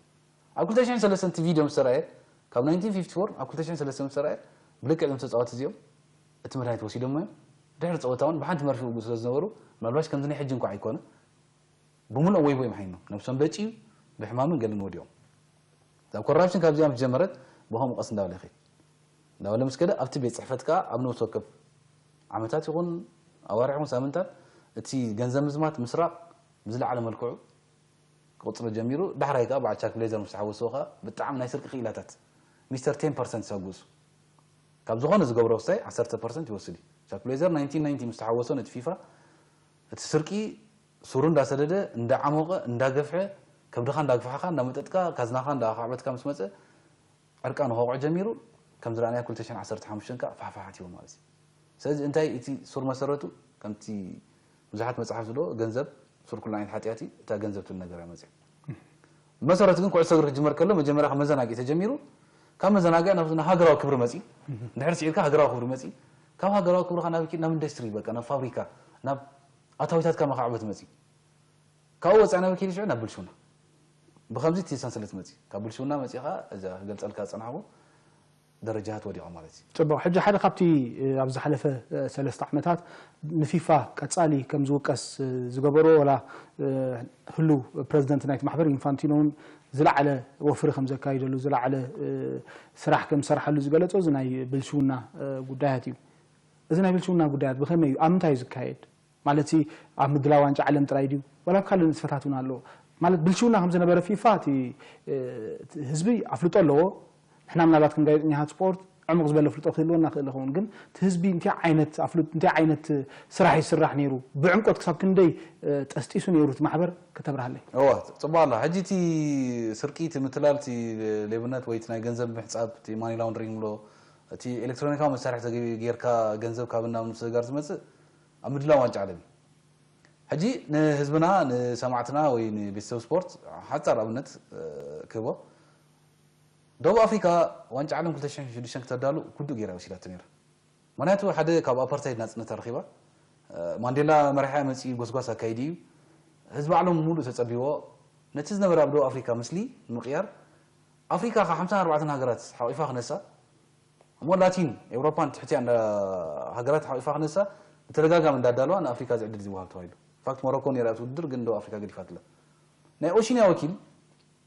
ኣብ ክልተ ሽሕን ሰለስተን እቲ ቪድዮ ምስ ተራእየ፣ ካብ ናይንቲን ፊፍቲ ፎር ኣብ ክልተ ሽሕን ሰለስተን ምስ ተራእየ፣ ብልክዕ እዞም ተጻወቲ እዚኦም እቲ መድሃኒት ወሲዶሞ እዮም። ድሕሪ ጸወታ እውን ብሓንቲ መርፌ ይውግኡ ስለ ዝነበሩ፣ ምናልባሽ ከምዚ ናይ ሕጂ እንኳዕ ኣይኮነ፣ ብምሉኦም ወይቦ እዮም ሓይኖም። ነብሶም በጭዩ ብሕማምን ገለን ወዲቖም። እዛ ኮራፕሽን ካብዚኣ ምስ ጀመረት ብኸምኡ ቀስ እንዳበለ ይኸይድ። እንዳበለ ምስ ከደ ኣብቲ ቤት ጽሕፈት ከኣ ኣብ ነብሲ ወከፍ ዓመታት ይኹን ኣዋርሕ ይኹን ሳምንታት እቲ ገንዘብ ምዝማት፣ ምስራቕ ብዝለዓለ መልክዑ ክቕጽሎ ጀሚሩ። ዳሕራይ ከኣ በዓል ቻክ ብሌዘር ምስ ተሓወስዎ ከኣ ብጣዕሚ ናይ ስርቂ ክኢላታት ሚስተር ቴን ፐርሰንት ይሰጉሱ። ካብ ዝኾነ ዝገብሮ ክሳይ ዓሰርተ ፐርሰንት ይወስድ እዩ። ቻክ ብሌዘር ናይንቲን ናይንቲ ምስ ተሓወሶ ነቲ ፊፋ እቲ ስርቂ ሱሩ እንዳሰደደ እንዳዓሞቐ እንዳገፍሐ ከብድኻ እንዳግፋሕኻ እንዳመጠጥካ ካዝናኻ እንዳኻዕበትካ ምስ መጸ ዕርቃኑ ከውቕዖ ጀሚሩ። ከም ዝረኣናዮ ክልተ ሽሕን ዓሰርተ ሓሙሽተን ከኣ ፋሕፋሕ ኣትይዎ ማለት እዩ። ስለዚ እንታይ እቲ ሱር መሰረቱ ከምቲ ብዙሓት መጽሓፍ ዝብሎ ገንዘብ ሱር ኩሉ ዓይነት ሓጢኣት እዩ፣ እታ ገንዘብ ትብል ነገር እያ መጽያ። ብመሰረቱ ግን ኩዕሶ እግሪ ክጅመር ከሎ መጀመርያ ካብ መዘናግዒ ተጀሚሩ፣ ካብ መዘናግዒ ናብ ናብ ሃገራዊ ክብሪ መጺ፣ ድሕሪ ስዒርካ ሃገራዊ ክብሪ መጺ፣ ካብ ሃገራዊ ክብርኻ ናብ ኪድ ናብ ኢንዱስትሪ በቃ ናብ ፋብሪካ ናብ ኣታዊታትካ መኻዕበት መጺ። ካብኡ ወጻኢ ናብ ኪድ ሽዑ ናብ ብልሽውና። ብኸምዚ እቲ ሰንሰለት መጺ፣ ካብ ብልሽውና መጺኻ እዛ ክገልጸልካ ዝጸናሕኩ ደረጃታት ወዲቖም ማለት እዩ። ጽቡቕ። ሕጂ ሓደ ካብቲ ኣብ ዝሓለፈ ሰለስተ ዓመታት ንፊፋ ቀጻሊ ከም ዝውቀስ ዝገበርዎ ወላ ህሉ ፕረዚደንት ናይቲ ማሕበር ኢንፋንቲኖ እውን ዝለዓለ ወፍሪ ከም ዘካይደሉ ዝለዓለ ስራሕ ከም ዝሰርሓሉ ዝገለጾ እዚ ናይ ብልሽውና ጉዳያት እዩ። እዚ ናይ ብልሽውና ጉዳያት ብኸመይ እዩ ኣብ ምንታይ እዩ ዝካየድ? ማለት ኣብ ምድላው ዋንጫ ዓለም ጥራይ ድዩ ዋላ ኣብ ካልእ ንጥፈታት እውን ኣለዎ? ማለት ብልሽውና ከም ዝነበረ ፊፋ እቲ ህዝቢ ኣፍልጦ ኣለዎ። ንሕና ምናልባት ከም ጋዜጠኛታት ስፖርት ዕሙቕ ዝበለ ኣፍልጦ ክህልወና ክእል ይኸውን፣ ግን እቲ ህዝቢ እንታይ ዓይነት ኣፍልጦ እንታይ ዓይነት ስራሕ ይስራሕ ነይሩ፣ ብዕምቆት ክሳብ ክንደይ ጠስጢሱ ነይሩ እቲ ማሕበር ከተብርሃለይ? እዋ፣ ጽቡቕ ኣላ። ሕጂ እቲ ስርቂ፣ እቲ ምትላል፣ እቲ ሌብነት ወይ እቲ ናይ ገንዘብ ምሕጻብ፣ እቲ ማኒ ላውንድሪንግ ብሎ፣ እቲ ኤሌክትሮኒካዊ መሳርሒ ጌርካ ገንዘብ ካብ ናብ ምስግጋር ዝመጽእ ኣብ ምድላው ዋንጫ ዓለም እዩ። ሕጂ ንህዝብና ንሰማዕትና ወይ ንቤተሰብ ስፖርት ሓጻር ኣብነት ክህቦ፣ ደቡብ ኣፍሪካ ዋንጫ ዓለም ክልተ ሽሕን ሽዱሽተን ክተዳሉ ኩዱ ገይራ ወሲዳቶ ነይራ። ምክንያቱ ሓደ ካብ ኣፓርታይድ ናፅነታ ረኪባ፣ ማንዴላ መሪሓ መፂኡ ጎስጓስ ኣካይዲ እዩ። ህዝቢ ዓለም ሙሉእ ተፀቢዎ። ነቲ ዝነበረ ኣብ ደቡብ ኣፍሪካ ምስሊ ንምቅያር ኣፍሪካ ካብ ሓምሳን ኣርባዕተን ሃገራት ሓቂፋ ክነሳ እሞ ላቲን ኤውሮፓን ትሕቲያ እንዳ ሃገራት ሓቂፋ ክነሳ ብተደጋጋሚ እንዳዳለዋ ንኣፍሪካ ዝዕድል ዝወሃብ ተባሂሉ። ፋክት ሞሮኮ ነይራ እቲ ውድድር ግን ደቡብ ኣፍሪካ ገዲፋትላ። ናይ ኦሺንያ ወኪል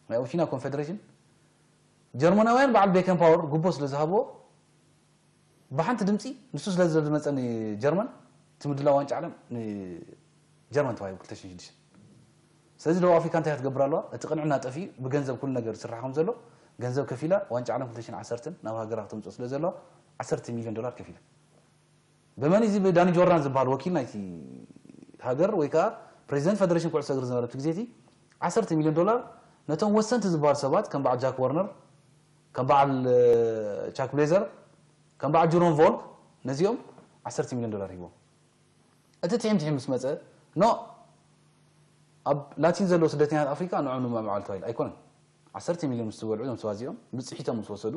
ናይ ኦሺንያ ኮንፌደሬሽን ጀርመናውያን በዓል ቤከን ፓወር ጉቦ ስለ ዝሃብዎ ብሓንቲ ድምፂ ንሱ ስለ ዝመፀ ንጀርመን እቲ ምድላው ዋንጫ ዓለም ንጀርመን ተባሂቡ ክልተ ሽሕን ሽዱሽተን። ስለዚ ደቡብ ኣፍሪካ እንታይ ክትገብር ኣለዋ? እቲ ቅንዕና ጠፊኡ ብገንዘብ ኩሉ ነገር ዝስራሕ ከም ዘሎ ገንዘብ ከፊላ ዋንጫ ዓለም ክልተ ሽሕን ዓሰርተን ናብ ሃገራ ክተምፅኦ ስለ ዘለዋ ዓሰርተ ሚልዮን ዶላር ከፊላ። ብመን እዚ ብዳኒ ጆርዳን ዝበሃል ወኪል ናይቲ ሃገር ወይ ከዓ ፕሬዚደንት ፌደሬሽን ኩዕሶ እግሪ ዝነበረ እቲ ግዜ እቲ ዓሰርተ ሚልዮን ዶላር ነቶም ወሰንቲ ዝበሃል ሰባት ከም በዓል ጃክ ወርነር ከም በዓል ቻክ ብሌዘር ከም በዓል ጅሮም ቮልክ ነዚኦም ዓሰርተ ሚልዮን ዶላር ሂቦም። እቲ ትሒም ትሒም ምስ መፀ ኖ ኣብ ላቲን ዘለዉ ስደተኛታት ኣፍሪካ ንዕኦም ንምዕባል ተባሂሉ ኣይኮነን። ዓሰርተ ሚልዮን ምስ ዝበልዑ እዞም ሰባት እዚኦም ብፅሒቶም ምስ ወሰዱ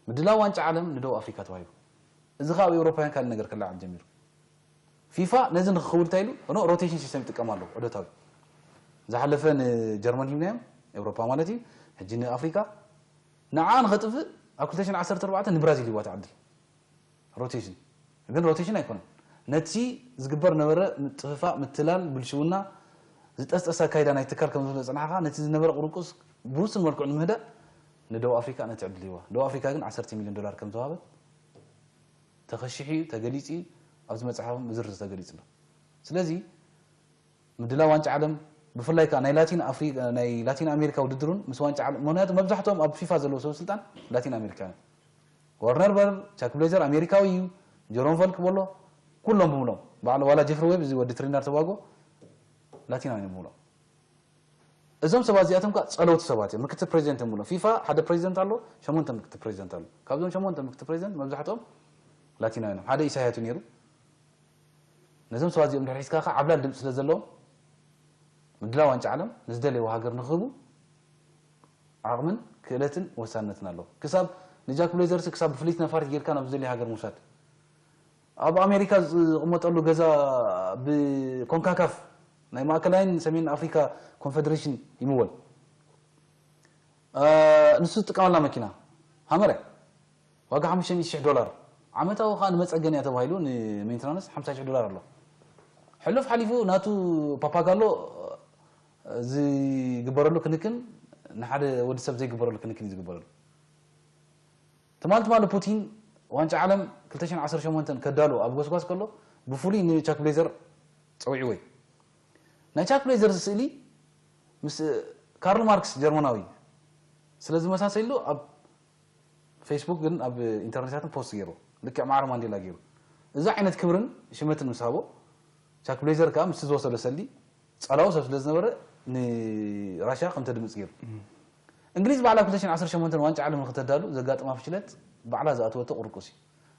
ምድላው ዋንጫ ዓለም ንደቡብ ኣፍሪካ ተዋሂቡ። እዚ ከዓ ኣብ ኤውሮፓውያን ካልእ ነገር ክለዓል ጀሚሩ። ፊፋ ነዚ ንክኸውን እንታይ ኢሉ ኖ ሮቴሽን ሲስተም ይጥቀም ኣለዎ ዑደታዊ። ዝሓለፈ ንጀርመን ሂብናዮም ኤውሮፓ ማለት እዩ። ሕጂ ንኣፍሪካ ንዓ ንኸጥፍእ ኣብ ክልተ ሽሕን ዓሰርተ ኣርባዕተ ንብራዚል ሂዋ ትዓድል። ሮቴሽን ግን ሮቴሽን ኣይኮነን። ነቲ ዝግበር ነበረ ምጥፍፋእ ምትላል ብልሽውና ዝጠስጠሰ ኣካይዳ ናይ ትካል ከም ዝጸናሕካ ነቲ ዝነበረ ቁርቁስ ብውሱን መልክዑ ንምህዳእ ንደቡብ ኣፍሪካ ነቲ ዕድል ሂዋ። ደቡብ ኣፍሪካ ግን ዓሰርተ ሚልዮን ዶላር ከም ዝወሃበት ተኸሺሑ እዩ ተገሊጹ እዩ። ኣብዚ መጽሓፎም ብዝርዝር ተገሊጹ ኣሎ። ስለዚ ምድላው ዋንጫ ዓለም ብፍላይ ከዓ ናይ ላቲን ኣፍሪ ናይ ላቲን ኣሜሪካ ውድድሩን ምስ ዋንጫ ዓለም ምክንያቱ መብዛሕትኦም ኣብ ፊፋ ዘለዉ ሰብ ስልጣን ላቲን ኣሜሪካውያን። ወርነር በር ቻክ ብሌዘር ኣሜሪካዊ እዩ። ጀሮም ፈልክ በሎ ኩሎም ብምሎም ባዕሉ ዋላ ጀፍሪ ዌብ እዚ ወዲ ትሪንዳድ ቶባጎ ላቲናውያን እዮም ብምሎም። እዞም ሰባት እዚኣቶም ከዓ ጸለውቲ ሰባት እዮም። ምክትል ፕሬዚደንት እዮም ብሎም። ፊፋ ሓደ ፕሬዚደንት ኣሎ፣ ሸሞንተ ምክትል ፕሬዚደንት ኣሎ። ካብዞም ሸሞንተ ምክትል ፕሬዚደንት መብዛሕትኦም ላቲናውያን እዮም። ሓደ ኢሳያቱ ነይሩ። ነዞም ሰባት እዚኦም ድሕሪ ሒዝካ ከዓ ዓብላል ድምፂ ስለ ዘለዎም ምድላው ዋንጫ ዓለም ንዝደለይዎ ሃገር ንክህቡ ዓቕምን ክእለትን ወሳንነትን ኣለዎ። ክሳብ ንጃክ ብሌዘርስ ክሳብ ብፍልይቲ ነፋሪት ጌርካ ናብ ዝደለየ ሃገር ምውሳድ። ኣብ ኣሜሪካ ዝቕመጠሉ ገዛ ብኮንካካፍ ናይ ማእከላይን ሰሜን ኣፍሪካ ኮንፌደሬሽን ይምወል። እ፣ ንሱ ዝጥቀመላ መኪና ሃመር እያ። ዋጋ ሓሙሽተ ሚእቲ ሽሕ ዶላር። ዓመታዊ ከዓ ንመፀገኒ እያ ተባሂሉ ንሜንትናንስ ሓምሳ ሽሕ ዶላር ኣሎ። ሕሉፍ ሓሊፉ ናቱ ፓፓጋሎ ዝግበረሉ ክንክን ንሓደ ወዲ ሰብ ዘይግበረሉ ክንክን እዩ ዝግበረሉ። ትማል ትማል ፑቲን ዋንጫ ዓለም ክልተ ሽሕን ዓሰርተ ሸሞንተን ከዳሉ ኣብ ጎስጓስ ከሎ ብፍሉይ ንቻክ ብሌዘር ፀዊዕዎ እዩ። ናይ ቻክ ብሌዘር ስእሊ ምስ ካርል ማርክስ ጀርመናዊ ስለ ዝመሳሰሉ ኣብ ፌስቡክ ግን ኣብ ኢንተርኔታትን ፖስት ገይሩ ልክዕ ማዕረ ማንዴላ ገይሩ እዚ ዓይነት ክብርን ሽመትን ምስ ሃቦ ቻክ ብሌዘር ከዓ ምስቲ ዝወሰዶ ሰልዲ ጸላዊ ሰብ ስለ ዝነበረ ንራሽያ ከም ተድምጽ ገይሩ። እንግሊዝ ባዕላ ክልተ ሽሕን ዓሰርተ ሸሞንተን ዋንጫ ዓለም ንክተዳሉ ዘጋጥማ ፍሽለት ባዕላ ዝኣተወቶ ቁርቁስ እዩ።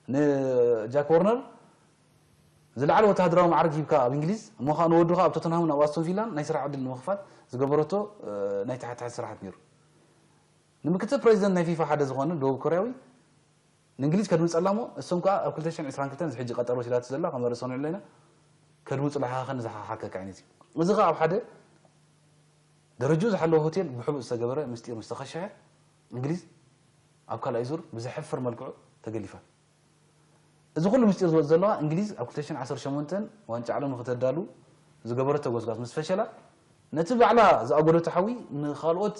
ንጃክ ወርነር ዝለዓለ ወተሃደራዊ ማዕርግ ሂብካ ኣብ እንግሊዝ፣ እሞ ኸዓ ንወዱ ኸዓ ኣብ ቶተንሃምን ኣብ ኣስቶን ቪላን ናይ ስራሕ ዕድል ንምኽፋት ዝገበረቶ፣ እ፣ ናይ ተሓታሓዚ ስራሓት ነይሩ። ንምክትል ፕሬዚደንት ናይ ፊፋ ሓደ ዝኾነ ደቡብ ኮርያዊ ንእንግሊዝ ከድምፀላ እሞ እሶም ከዓ ኣብ ክልተ ሽሕን ዕስራን ክልተን እዚ ሕጂ ቀጠሮ ወሲዳቶ ዘላ ከመርእ ሰኒዑ ኣለና ከድምፁ ለሓኸ ንዝሓሓከክ ዓይነት እዩ። እዚ ከዓ ኣብ ሓደ ደረጅኡ ዝሓለወ ሆቴል ብሕቡእ ዝተገበረ ምስጢር ምስ ተኸሸሐ እንግሊዝ ኣብ ካልኣይ ዙር ብዘሕፍር መልክዑ ተገሊፋ። እዚ ኩሉ ምስጢር ዝወፅ ዘለዋ እንግሊዝ ኣብ ክልተ ሽሕን ዓሰርተ ሸሞንተን ዋንጫ ዓለም ንክተዳሉ ዝገበረቶ ጎስጓስ ምስ ፈሸላ ነቲ ባዕላ ዝኣጎደቶ ሓዊ ንካልኦት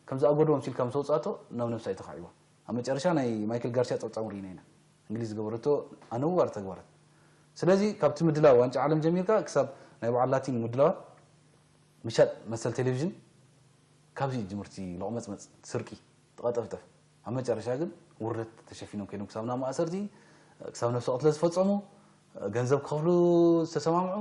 ከም ዝኣጎዶ ኣምሲልካ ምስ ኣውፅኣቶ ናብ ነብሳ እዩ ተኻዒዋ። ኣብ መጨረሻ ናይ ማይክል ጋርሲያ ፀብፃቡ ርኢና ኢና። እንግሊዝ ዝገበረቶ ኣነዋሪ ተግባራት። ስለዚ ካብቲ ምድላው ዋንጫ ዓለም ጀሚርካ ክሳብ ናይ በዓል ላቲን ምድላዋት ምሻጥ መሰል ቴሌቪዥን ካብዚ እዩ ጅምርቲ ሎቕመፅመፅ፣ ስርቂ፣ ተቐጠፍጠፍ። ኣብ መጨረሻ ግን ውርደት ተሸፊኖም ከይዶም ክሳብ ናብ ማእሰርቲ፣ ክሳብ ነብሰ ቅትለት ዝፈፀሙ፣ ገንዘብ ክኸፍሉ ዝተሰማምዑ።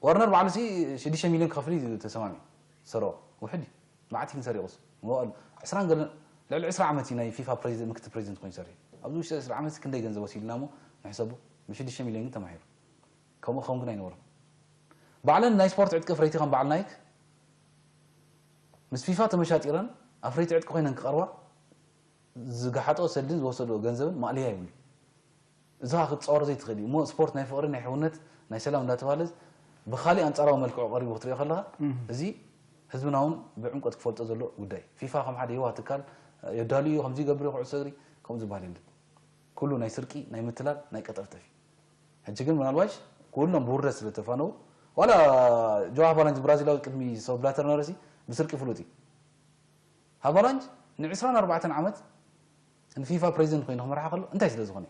ዋርነር ባዕሉ ሲ ሽዱሽተ ሚልዮን ክኸፍል እዩ ተሰማሚዑ። ዝሰረቆ ውሕድ እዩ። መዓት ግን ሰሪቑስ መዋእሉ ዕስራን ገለን ልዕሊ ዕስራ ዓመት እዩ ናይ ፊፋ ፕሬዚደንት፣ ምክትል ፕሬዚደንት ኮይኑ ይሰርሕ። ኣብዚ ውሽጢ ዕስራ ዓመት ክንደይ ገንዘብ ወሲድና እሞ ንሕሰቡ። ብሽዱሽተ ሚልዮን ግን ተማሂሩ። ከምኡ ክኸውን ግን ኣይነበሮን። ባዕለን ናይ ስፖርት ዕጥቂ ኣፍረይቲ ከም በዓል ናይክ ምስ ፊፋ ተመሻጢረን ኣፍረይቲ ዕጥቂ ኮይነን ክቐርባ ዝገሓጦ ሰልድን ዝወሰዶ ገንዘብን ማእለያ የብሉ። እዚ ከዓ ክትፃወሮ ዘይትኽእል እዩ። እሞ ስፖርት ናይ ፍቕሪ፣ ናይ ሕውነት፣ ናይ ሰላም እንዳተባሃለ ብኻሊእ ኣንፃራዊ መልክዑ ቀሪቡ ክትሪኦ ከለኻ፣ እዚ ህዝብና እውን ብዕምቆት ክፈልጦ ዘሎ ጉዳይ። ፊፋ ከም ሓደ የዋህ ትካል የዳሉ እዩ፣ ከምዚ ይገብር እዩ፣ ኩዕሶ እግሪ ከምኡ ዝበሃል የለን። ኩሉ ናይ ስርቂ፣ ናይ ምትላል፣ ናይ ቀጠፍጠፍ እዩ። ሕጂ ግን ምናልባሽ ኩሎም ብውርደት ስለ ተፋነው፣ ዋላ ጆ ሃቫላንጅ ብራዚላዊ ቅድሚ ሰብ ብላተር ነበረሲ ብስርቂ ፍሉጥ እዩ። ሃቫላንጅ ንዕስራን ኣርባዕተን ዓመት ንፊፋ ፕሬዚደንት ኮይኑ ክመርሓ ከሎ እንታይ ስለ ዝኾነ?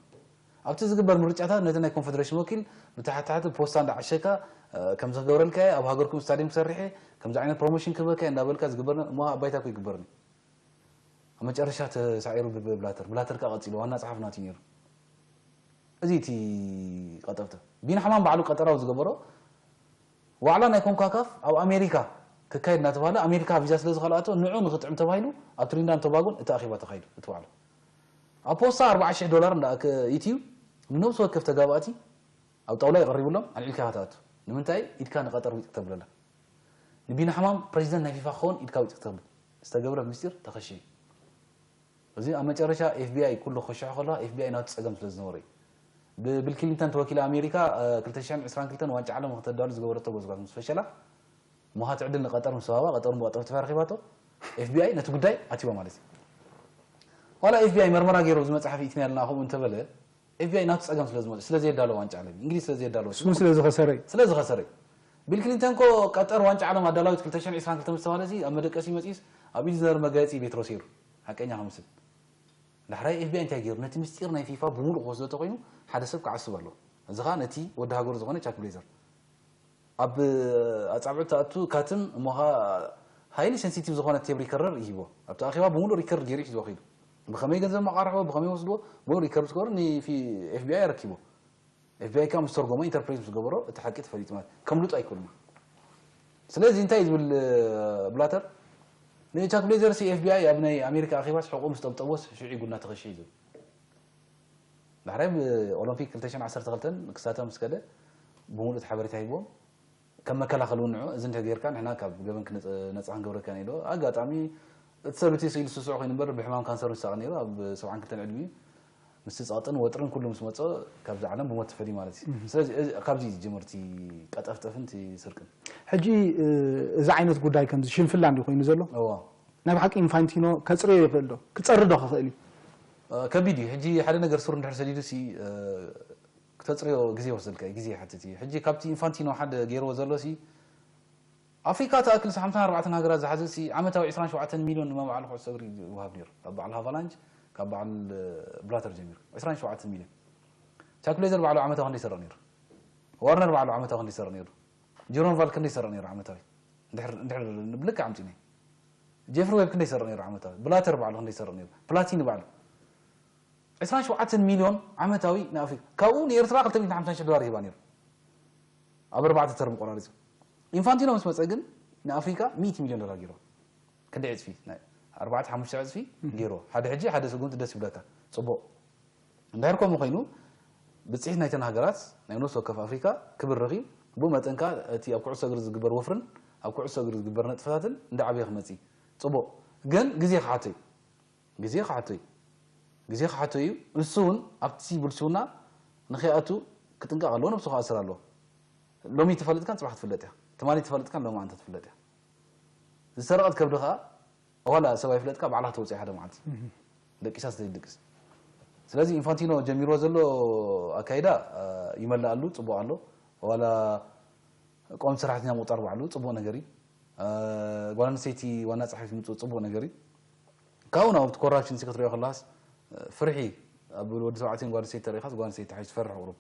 ኣብቲ ዝግበር ምርጫታት ነቲ ናይ ኮንፈደሬሽን ወኪል ብታሕቲ ታሕቲ ፖስታ እንዳዓሸካ፣ እ፣ ከምዚ ክገብረልካ እየ፣ ኣብ ሃገርኩም ስታድየም ክሰርሕ እየ፣ ከምዚ ዓይነት ፕሮሞሽን ክህበካ እየ እንዳበልካ ዝግበር ነ-፣ እሞ ኣብ ባይታ እኮ ይግበርን እዩ። ኣብ መጨረሻ ተሳዒሩ ብ-፣ ብ-፣ ብላተር፣ ብላተር ከኣ ቀጺሉ ዋና ጸሓፊ ናቱ እዩ ነይሩ። እዚ እቲ ቀጠፍተ ቢን ሓማም ባዕሉ ቀጠራዊ ዝገበሮ ዋዕላ ናይ ኮንካካፍ ኣብ ኣሜሪካ ክካየድ እናተባህለ ኣሜሪካ ቪዛ ስለ ዝኸልኣቶ ንዑ ንክጥዕም ተባሂሉ ኣብ ትሪንዳን ቶባጎን እቲ ኣኼባ ተኻይዱ። እቲ ዋዕላ ኣብ ፖስታ ኣርባዓ ሽሕ ዶላር እንዳ ኣእትዩ ንነብሲ ወከፍ ተጋባእቲ ኣብ ጣውላ ይቐሪብሎም ኣልዒልካ ኢኻ ትኣቱ። ንምንታይ ኢድካ ንቀጠር ዊጥ ክተብለላ ንቢን ሓማም ፕሬዚደንት ናይ ፊፋ ክኸውን ኢድካ ዊጥ ክተብል ዝተገብረ ምስጢር ተኸሽዩ። እዚ ኣብ መጨረሻ ኤፍቢኣይ ኩሉ ክኸሽሖ ከለዋ ኤፍቢኣይ ናቱ ጸገም ስለ ዝነበሮ እዩ። ብቢል ክሊንተን ተወኪላ ኣሜሪካ ክልተ ሽሕን ዕስራን ክልተን ዋንጫ ዓለም ንክተዳሉ ዝገበረቶ ጎዝጓዝ ምስ ፈሸላ እሞ ሃቲ ዕድል ንቀጠር ምስ ሃባ ቀጠር ብቀጠር ተፋር ረኺባቶ ኤፍቢኣይ ነቲ ጉዳይ ኣትይዋ ማለት እዩ። ዋላ ኤፍቢኣይ መርመራ ገይሩ ኣብዚ መጽሓፍ ኢትና ያልና ከምኡ እንተበለ ኤፍቢኣይ ናቱ ጸገም ስለ ዝመ ስለ ዘየዳለ ዋንጫ ዓለም እንግሊዝ ስለ ዘየዳለ ስሙ ስለ ዝኸሰረ እዩ። ስለ ዝኸሰረ እዩ። ቢል ክሊንተን ኮ ቀጠር ዋንጫ ዓለም ኣዳላዊት ክልተ ሽሕን ዕስራን ክልተን ምስ ተባለ እዚ ኣብ መደቀሲ መጺስ ኣብ ኢድ ዝነበረ መጋየጺ ቤትሮስ ይሩ ሓቀኛ ከምስል ዳሕራይ ኤፍቢኣይ እንታይ ገይሩ ነቲ ምስጢር ናይ ፊፋ ብምሉእ ክወስዶ ተኮይኑ ሓደ ሰብ ክዓስብ ኣለዎ። እዚ ኸኣ ነቲ ወዲ ሃገሩ ዝኾነ ቻክ ብሌዘር ኣብ ኣጻብዕቱ ተኣቱ ካትም እሞ ኸኣ ሃይሊ ሴንሲቲቭ ዝኾነ ቴፕ ሪከርደር ይሂቦ። ኣብቲ ኣኼባ ብምሉእ ሪከርድ ገይሩ ሒዝዎ ከይዱ። ብኸመይ ገንዘብ መቓርሕዎ ብኸመይ ወስድዎ ብምሉእ ሪከርድ ዝገበሩ ንኤፍቢኣይ ኣረኪቦ። ኤፍቢኣይ ከዓ ምስ ተርጎሞ ኢንተርፕሬት ምስ ገበሮ እቲ ሓቂ ተፈሊጡ ማለት ከምልጡ ኣይክእሉን። ስለዚ እንታይ እዩ ዝብል ብላተር ንቻክ ብሌዘር ሲ ኤፍቢኣይ ኣብ ናይ ኣሜሪካ ኣኼባስ ሕቁ ምስ ጠብጠቦስ ሽዑ ጉድና ተኸሺ እዩ ዝብል። ዳሕራይ ብኦሎምፒክ ክልተ ሽሕን ዓሰርተ ክልተን ክሳተፍ ምስ ከደ ብምሉእ እቲ ሓበሬታ ሂቦም ከም መከላኸሊ እውን ንዑ እዚ እንተ ጌርካ ንሕና ካብ ገበን ክነፃ ክንገብረካ ኢና ኢሉ ኣጋጣሚ እቲ ሰብ እቲ ስኢሉ ስስዑ ኮይኑ እምበር ብሕማም ካንሰር ይሳቐ ነይሩ ኣብ ሰብዓን ክልተን ዕድሚኡ ምስቲ ጸቕጥን ወጥርን ኩሉ ምስ መጾ ካብዚ ዓለም ብሞት ተፈልዩ ማለት እዩ። ስለዚ እዚ- ካብዚ እዩ ዝጅምር እቲ ቀጠፍጠፍን እቲ ስርቅን። ሕጂ እ፣ እዚ ዓይነት ጉዳይ ከምዚ ሽንፍላ እንዲ ኮይኑ ዘሎ እዋ ናይ ብሓቂ ኢንፋንቲኖ ከጽርዮ ይኽእል ዶ? ክጸሪ ዶ ክኽእል እዩ? እ፣ ከቢድ እዩ። ሕጂ ሓደ ነገር ሱር እንድሕር ሰዲዱ ሲ እ፣ ክተጽርዮ ግዜ ይወስደልካ እዩ፣ ግዜ ይሓትት እዩ። ሕጂ ካብቲ ኢንፋንቲኖ ሓደ ገይርዎ ዘሎ ሲ ኣፍሪካ ትኣክል ሓምሳን ኣርባዕተን ሃገራት ዝሓዘ ሲ ዓመታዊ ዕስራን ሸውዓተን ሚልዮን ንመባዕሉ ኩዕሶ እግሪ ይወሃብ ነይሩ። ካብ በዓል ሃቫላንጅ ካብ በዓል ብላተር ጀሚሩ ዕስራን ሸውዓተን ሚልዮን። ቻክ ብሌዘር ባዕሉ ዓመታዊ ክንደይ ይሰርቕ ነይሩ? ዋርነር ባዕሉ ዓመታዊ ክንደይ ይሰርቕ ነይሩ? ጀሮም ቫል ክንደይ ይሰርቕ ነይሩ ዓመታዊ? እንድሕር እንድሕር ብልክዕ ኣምጺእኒ ጀፍሪ ዌብ ክንደይ ይሰርቕ ነይሩ ዓመታዊ? ብላተር ባዕሉ ክንደይ ይሰርቕ ነይሩ? ፕላቲኒ ባዕሉ ዕስራን ሸውዓተን ሚልዮን ዓመታዊ ንኣፍሪካ ካብኡ ንኤርትራ ክልተ ሚእትን ሓምሳን ሽሕ ዶላር ይህባ ነይሩ ኣብ ኣርባዕተ ተርም ቆራሪፁ ኢንፋንቲኖ ምስ መፀ ግን ንኣፍሪካ ሚእቲ ሚልዮን ዶላር ገይርዋ ክንደይ ዕፅፊ ናይ ኣርባዕተ ሓሙሽተ ዕፅፊ ገይርዋ ሓደ ሕጂ ሓደ ስጉምቲ ደስ ይብለካ ፅቡቅ እንድሕር ከምኡ ኮይኑ ብፅሒት ናይተን ሃገራት ናይ ነፍሲ ወከፍ ኣፍሪካ ክብር ረኺብ ብኡ መጠን ከዓ እቲ ኣብ ኩዕሶ እግሪ ዝግበር ወፍርን ኣብ ኩዕሶ እግሪ ዝግበር ነጥፍታትን እንዳዓበየ ክመፅእ ፅቡቕ ግን ግዜ ክሓቶ እዩ ግዜ ክሓቶ እዩ ግዜ ክሓቶ እዩ ንሱ እውን ኣብቲ ብልሽውና ንኸይኣቱ ክጥንቀቕ ኣለዎ ነብሱ ክኣስር ኣለዎ ሎሚ ተፈለጥካን ፅባሕ ትፍለጥ እያ ትማሊ ተፈለጥካን ሎሚ ኣንተ ትፍለጥ እያ ዝሰረቐት ከብዲ ከዓ ዋላ ሰብ ኣይፍለጥካ ባዕላ ተውፅእ ሓደ መዓልቲ ደቂሳ ዘይድቅስ ስለዚ ኢንፋንቲኖ ጀሚርዎ ዘሎ ኣካይዳ ይመልእ ኣሉ ፅቡቅ ኣሎ ዋላ ቆም ሰራሕተኛ ምቁፃር ባዕሉ ፅቡቅ ነገር እዩ ጓል ኣንስተይቲ ዋና ፀሓፊት ምፅኡ ፅቡቅ ነገር እዩ ካብኡ ናብቲ ኮራፕሽን ሲ ክትሪኦ ከለካስ ፍርሒ ኣብ ወዲ ተባዕትዮን ጓል ኣንስተይቲ ተሪኢኻስ ጓል ኣንስተይቲ ሓይሽ ትፈርሕ ቁሩብ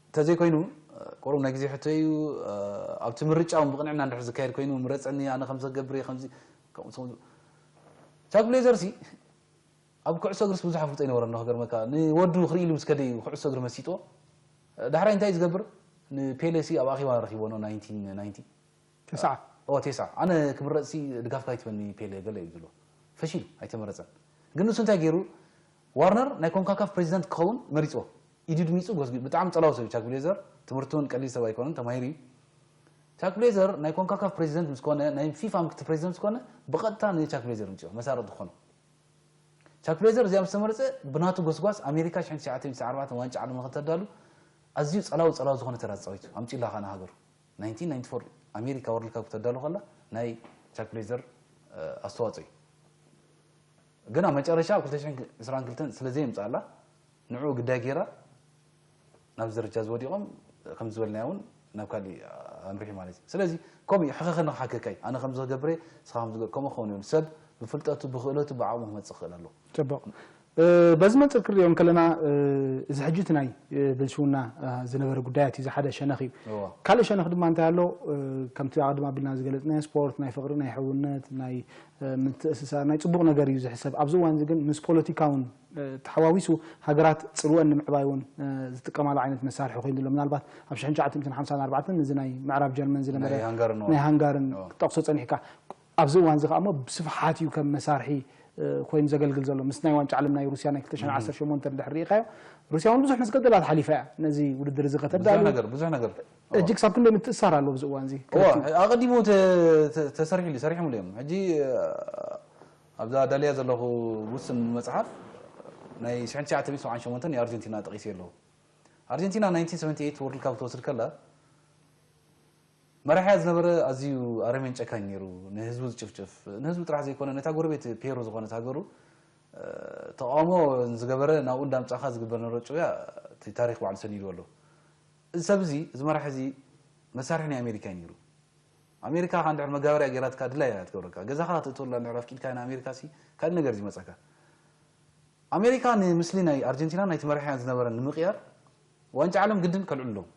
እንተዘይኮይኑ ቁሩብ ናይ ግዜ ሕቶ እዩ ኣብቲ ምርጫ እውን ብቅንዕና እንድሕር ዝካየድ ኮይኑ ምረፀኒ ኣነ ከምዚ ክገብር እየ ከምዚ ቻክ ብሌዘር ሲ ኣብ ኩዕሶ እግርስ ብዙሕ ኣፍልጦ ይነበረኒ ክገርመካ ንወዱ ክርኢ ኢሉ ምስ ከደ እዩ ኩዕሶ እግሪ መሲጥዎ ዳሕራይ እንታይ እዩ ዝገብር ንፔሌ ሲ ኣብ ኣኼባ ረኪቦ ኖ ናይንቲን ናይንቲ ተስዓ ኦ ቴሳ ኣነ ክምረፅ ሲ ድጋፍካ ይትበኒ ፔሌ ገለ እዩ ዝብሎ ፈሺሉ ኣይተመረፀን ግን ንሱ እንታይ ገይሩ ዋርነር ናይ ኮንካካፍ ፕሬዚደንት ክኸውን መሪፅዎ ኢዱ ድሚፁ ጎስጊ ብጣዕሚ ፀላው ሰብ ቻክ ብሌዘር ትምህርቱ እውን ቀሊል ሰብ ኣይኮነን ተማሂሩ እዩ ቻክ ብሌዘር ናይ ኮንካካፍ ፕሬዚደንት ምስ ኮነ ናይ ፊፋ ምክትል ፕሬዚደንት ምስ ኮነ ብቐጥታ ንቻክ ብሌዘር ምፅኦ መሳረጢ ክኾኖ ቻክ ብሌዘር እዚኣ ምስ ተመረፀ ብናቱ ጎስጓስ ኣሜሪካ ሽሕን ትሽዓተ ሚእትን ኣርባዕተን ዋንጫ ዓለም ንክተዳሉ ኣዝዩ ፀላው ፀላው ዝኾነ ተራ ተፃዊቱ ኣምፂኡላ ከዓ ንሃገሩ ናይንቲን ናይንቲ ፎር ኣሜሪካ ወርልድ ካፕ ክተዳሉ ከላ ናይ ቻክ ብሌዘር ኣስተዋፅኦ እዩ ግን ኣብ መጨረሻ ኣብ ክልተ ሽሕን ዕስራን ክልተን ስለ ዘየምፅኣላ ንዕኡ ግዳይ ገይራ ናብዚ ደረጃ እዚ ወዲቖም ከምዚ ዝበልናዮ እውን ናብ ካሊእ ኣምሪሑ ማለት እዩ ስለዚ ከምኡ እዩ ሕኸኸ ንክሓከካይ ኣነ ከምዚ ክገብር እየ ንስኻ ከምዚ ገ- ከምኡ ክኸውን ይሆን ሰብ ብፍልጠቱ ብክእለቱ ብዓቕሙ ክመፅእ ክኽእል ኣለዎ ፅቡቕ በዚ መፅር ክንሪኦ ከለና እዚ ሕጂ እቲ ናይ ብልሽውና ዝነበረ ጉዳያት እዩ ሓደ ሸነኽ እዩ እዋ ካልእ ሸነኽ ድማ እንታይ ኣሎ ከምቲ ኣቐድም ኣቢልና ዝገለፅናዮ ስፖርት ናይ ፍቕሪ ናይ ሕውነት ናይ ምትእስሳር ናይ ፅቡቕ ነገር እዩ ዝሕሰብ ኣብዚ እዋን እዚ ግን ምስ ፖለቲካ እውን ተሓዋዊሱ ሃገራት ፅልወን ንምዕባይ እውን ዝጥቀማሉ ዓይነት መሳርሒ ኮይኑ ዘሎ ምናልባት ኣብ ሽሕን ትሽዓተ ሚእትን ሓምሳን ኣርባዕተን እዚ ናይ ምዕራብ ጀርመን ዝነበረ ናይ ሃንጋርን ናይ ሃንጋርን ክትጠቕሶ ፀኒሕካ ኣብዚ እዋን እዚ ከዓ እሞ ብስፍሓት እዩ ከም መሳርሒ ኮይኑ ዘገልግል ዘሎ ምስ ናይ ዋንጫ ዓለም ናይ ሩስያ ናይ ክልተ ሽሕን ዓሰርተ ሸሞንተ እንድሕር ርኢኻዮ ሩስያ እውን ብዙሕ መስገደላት ሓሊፋ እያ ነዚ ውድድር እዚ ብዙሕ ከተዳሉ ነገር ብዙሕ ነገር እጅግ ሳብ ክንደይ ምትእሳር ኣለዎ ኣብዚ እዋን እዚ እዋ ኣቐዲሙ ተሰሪሕሉ ሰሪሖምሉ እዮም ሕጂ ኣብዛ ዳልያ ዘለኹ ውስን መፅሓፍ ናይ ሽሕን ትሽዓተ ሚእትን ሰብዓን ሸሞንተን ናይ ኣርጀንቲና ጠቒሰ ኣለኹ ኣርጀንቲና ናይንቲን ሰቨንቲ ኤይት ወርልድ ካፕ ክትወስድ ከላ መራሕያ ዝነበረ ኣዝዩ ኣረሜን ጨካኝ ነይሩ ንህዝቡ ዝጭፍጭፍ ንህዝቡ ጥራሕ ዘይኮነ ነታ ጎረቤት ፔሩ ዝኾነት ሃገሩ ተቃውሞ ዝገበረ ናብኡ እንዳምፃእካ ዝግበር ነሮ ጭውያ እቲ ታሪክ ባዕሉ ሰኒድዎ ኣሎ እዚ ሰብ እዚ እዚ መራሒ እዚ መሳርሒ ናይ ኣሜሪካ እዩ ነይሩ ኣሜሪካ ከ እንድሕር መጋበርያ ገይራትካ ድላይ እያ ትገብረካ ገዛኻ ክትእትወላ እንድሕር ኣፍቂድካ ንኣሜሪካ ሲ ካልእ ነገር ዝመፀካ ኣሜሪካ ንምስሊ ናይ ኣርጀንቲና ናይቲ መራሕያን ዝነበረን ንምቕያር ዋንጫ ዓለም ግድን ከልዕሉ ኣለዎም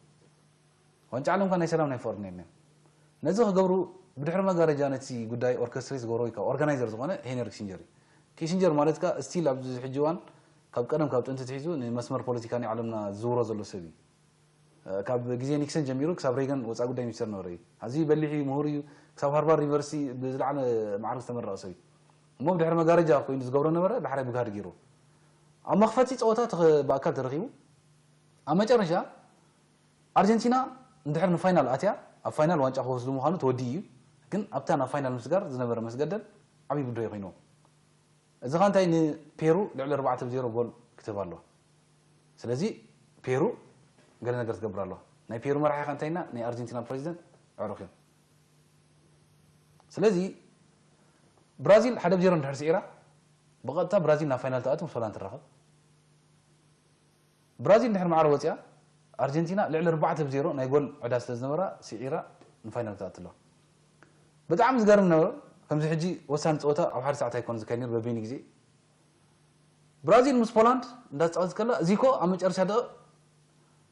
ዋንጫ ዓለም ካ ናይ ሰላም ናይ ፍቕሪ ነርና ነዚ ክገብሩ ብድሕሪ መጋረጃ ነቲ ጉዳይ ኦርኬስትሬት ዝገብሮ ወይ ኦርጋናይዘር ዝኾነ ሄነሪ ኪሲንጀር እዩ ኪሲንጀር ማለት ካ ስቲል ኣብዚ ሕጂ እዋን ካብ ቀደም ካብ ጥንቲ ትሒዙ ንመስመር ፖለቲካ ናይ ዓለምና ዝዝውሮ ዘሎ ሰብ እዩ ካብ ግዜ ኒክሰን ጀሚሩ ክሳብ ሬገን ወፃኢ ጉዳይ ሚኒስተር ነበረ እዩ ኣዝዩ በሊሕ እዩ ምሁር እዩ ክሳብ ሃርቫርድ ዩኒቨርሲቲ ብዝለዓለ ማዕርግ ዝተመረቐ ሰብ እዩ እሞ ብድሕሪ መጋረጃ ኮይኑ ዝገብሮ ነበረ ዳሕራይ ብጋህዲ ገይሩ ኣብ መኽፈቲ ፀወታ ብኣካል ተረኺቡ ኣብ መጨረሻ ኣርጀንቲና እንድሕር ንፋይናል ኣትያ ኣብ ፋይናል ዋንጫ ክወስዱ ምዃኑ ተወዲኡ እዩ ግን ኣብታ ናብ ፋይናል ምስጋር ዝነበረ መስገደል ዓብዪ ብድሆ ኮይንዎም እዚ ኸ እንታይ ንፔሩ ልዕሊ ኣርባዕተ ብ ዜሮ ጎል ክትህብ ኣለዋ ስለዚ ፔሩ ገለ ነገር ትገብር ኣለዋ ናይ ፔሩ መራሒ ኸ እንታይ ና ናይ ኣርጀንቲና ፕሬዚደንት ኣዕሩኽ እዮም ስለዚ ብራዚል ሓደ ብ ዜሮ እንድሕር ስዒራ ብቐጥታ ብራዚል ናብ ፋይናል ተኣቱ ምስ ሆላንድ ትራኸብ ብራዚል ድሕሪ ማዕረ ወፂኣ ኣርጀንቲና ልዕሊ ኣርባዕተ ብ ዜሮ ናይ ጎል ዕዳ ስለ ዝነበራ ስዒራ ንፋይናል ትኣቱ ኣለዋ ብጣዕሚ ዝገርም ነበረ ከምዚ ሕጂ ወሳኒ ፀወታ ኣብ ሓደ ሰዓት ኣይኮነ ዝካየድ ነይሩ በበይኑ ግዜ ብራዚል ምስ ፖላንድ እንዳተፃወተት ከላ ዚኮ ኣብ መጨረሻ ደቂቕ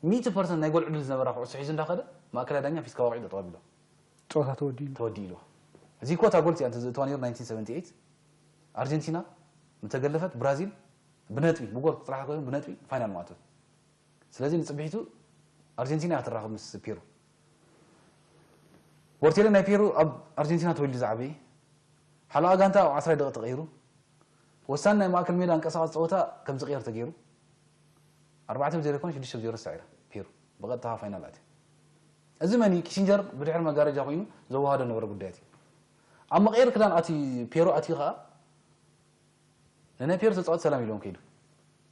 ሚእቲ ፐርሰንት ናይ ጎል ዕድል ዝነበራ ኩዕሶ ሒዙ እንዳኸደ ማእከላይ ዳኛ ፊትካ ወቂዑ ጠጠው ኣቢሎ ፀወታ ተወዲሉ ተወዲእልዋ ዚኮ እታ ጎል እቲኣ እንተዘእተዋ ነይሩ ናይንቲን ሰቨንቲ ኤይት ኣርጀንቲና ምተገለፈት ብራዚል ብነጥቢ ብጎል ጥራሕ ኮይኑ ብነጥቢ ፋይናል ማእቶት ስለዚ ንፅብሒቱ ኣርጀንቲና እያ ክትራኸብ ምስ ፔሩ ቦርቴሊ ናይ ፔሩ ኣብ ኣርጀንቲና ተወሊዱ ዝዓበየ ሓለቓ ጋንታ ኣብ ዓስራይ ደቂ ተቐይሩ ወሳኒ ናይ ማእከል ሜዳ ኣንቀሳቐሲ ፀወታ ከም ዝቕየር ተገይሩ ኣርባዕተ ብዜሮ ይኮነ ሽዱሽተ ብዜሮ ተሳዒራ ፔሩ ብቐጥታ ፋይናል ኣትያ። እዚ መን እዩ? ኪሲንጀር ብድሕሪ መጋረጃ ኮይኑ ዘወሃዶ ነበረ ጉዳያት እዩ። ኣብ መቐየር ክዳን ኣቲ ፔሩ ኣትዩ ከዓ ንናይ ፔሩ ተፃወት ሰላም ኢሎም ከይዱ።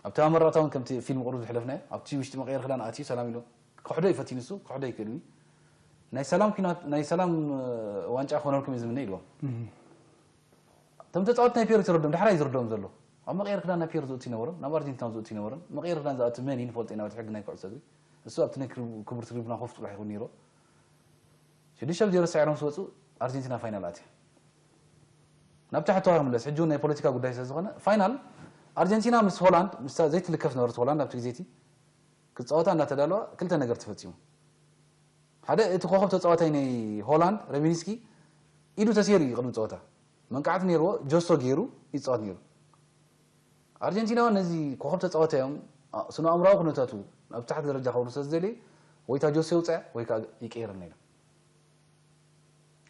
ኣብቲ ኣመራታ እውን ከምቲ ፊልም ቁሩብ ዝሕለፍናዮ ኣብቲ ውሽጢ መቐየር ክዳን ኣትዩ ሰላም ኢሎም ክሕዶ ይፈትዩ ንሱ ክሕዶ ይክእል እዩ። ናይ ሰላም ኩናት ናይ ሰላም ዋንጫ ክኾነልኩም እዩ ዝምነ ኢልዎም። እቶም ተፃወት ናይ ፔሩ ትረዶም ዳሕራይ ዝረዶም ዘሎ ኣብ መቐየር ክዳን ናይ ፔሩ ዝእቱ ይነበረን ናብ ኣርጀንቲና ዝእቱ ይነበረን። መቐየር ክዳን ዝኣቱ መን እዩ ንፈልጦ ኢና በቲ ሕጊ ናይ ኩዕሶ እግሪ። እሱ ኣብቲ ናይ ክቡር ትሪቡና ኮፍ ጥራሕ ይኹን ነይሮ። ሽዱሽተ ብዜሮ ሳዒሮም ዝወፁ ኣርጀንቲና ፋይናል ኣትያ። ናብ ታሕተዋ ክምለስ ሕጂ እውን ናይ ፖለቲካ ጉዳይ ስለዝኾነ ፋይናል ኣርጀንቲና ምስ ሆላንድ ምስታ ዘይትልከፍ ዝነበረት ሆላንድ ኣብቲ ግዜ እቲ ክፃወታ እናተዳለዋ ክልተ ነገር ተፈፂሙ። ሓደ እቲ ኮኸብ ተፃዋታይ ናይ ሆላንድ ረሚኒስኪ ኢዱ ተሰይሩ እዩ ቅድሚ ፀወታ መንቃዕቲ ነይርዎ ጆሶ ገይሩ ይፃወት ነይሩ። ኣርጀንቲናውያን ነዚ ኮኸብ ተፃዋታዮም ስነ ኣእምራዊ ኩነታቱ ናብ ታሕቲ ደረጃ ከብሩ ስለዝደለየ ወይ እታ ጆሶ ይውፅዐ ወይ ከዓ ይቀይርና ኢሎም።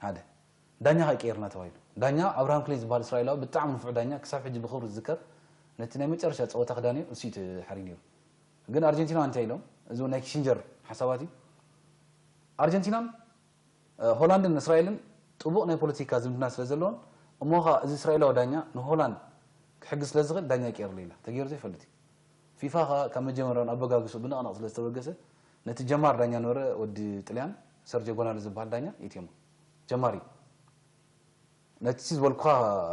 ሓደ ዳኛ ከይቀየርና ተባሂሉ። ዳኛ ኣብርሃም ክሌ ዝበሃል እስራኤላዊ ብጣዕሚ ንፉዕ ዳኛ ክሳብ ሕጂ ብኽብሪ ዝዝከር ነቲ ናይ መጨረሻ ፀወታ ክዳንዮ እሱ እዩ ተሓርዩ ነይሩ። ግን ኣርጀንቲና እንታይ ኢሎም? እዚ እውን ናይ ኪሲንጀር ሓሳባት እዩ። ኣርጀንቲናን ሆላንድን እስራኤልን ጥቡቕ ናይ ፖለቲካ ዝምድና ስለ ዘለዎን እሞ ኸዓ እዚ እስራኤላዊ ዳኛ ንሆላንድ ክሕግዝ ስለ ዝኽእል ዳኛ ይቀየርሉ ኢላ ተገይሩ ዘይፈልጥ እዩ። ፊፋ ኸዓ ካብ መጀመርያውን ኣበጋግስኡ ብንቕንቕ ስለ ዝተበገሰ ነቲ ጀማር ዳኛ ነበረ ወዲ ጥልያን ሰርጆ ጎናሪ ዝበሃል ዳኛ ኢትየሞ ጀማሪ ነቲ ዝበልኩኻ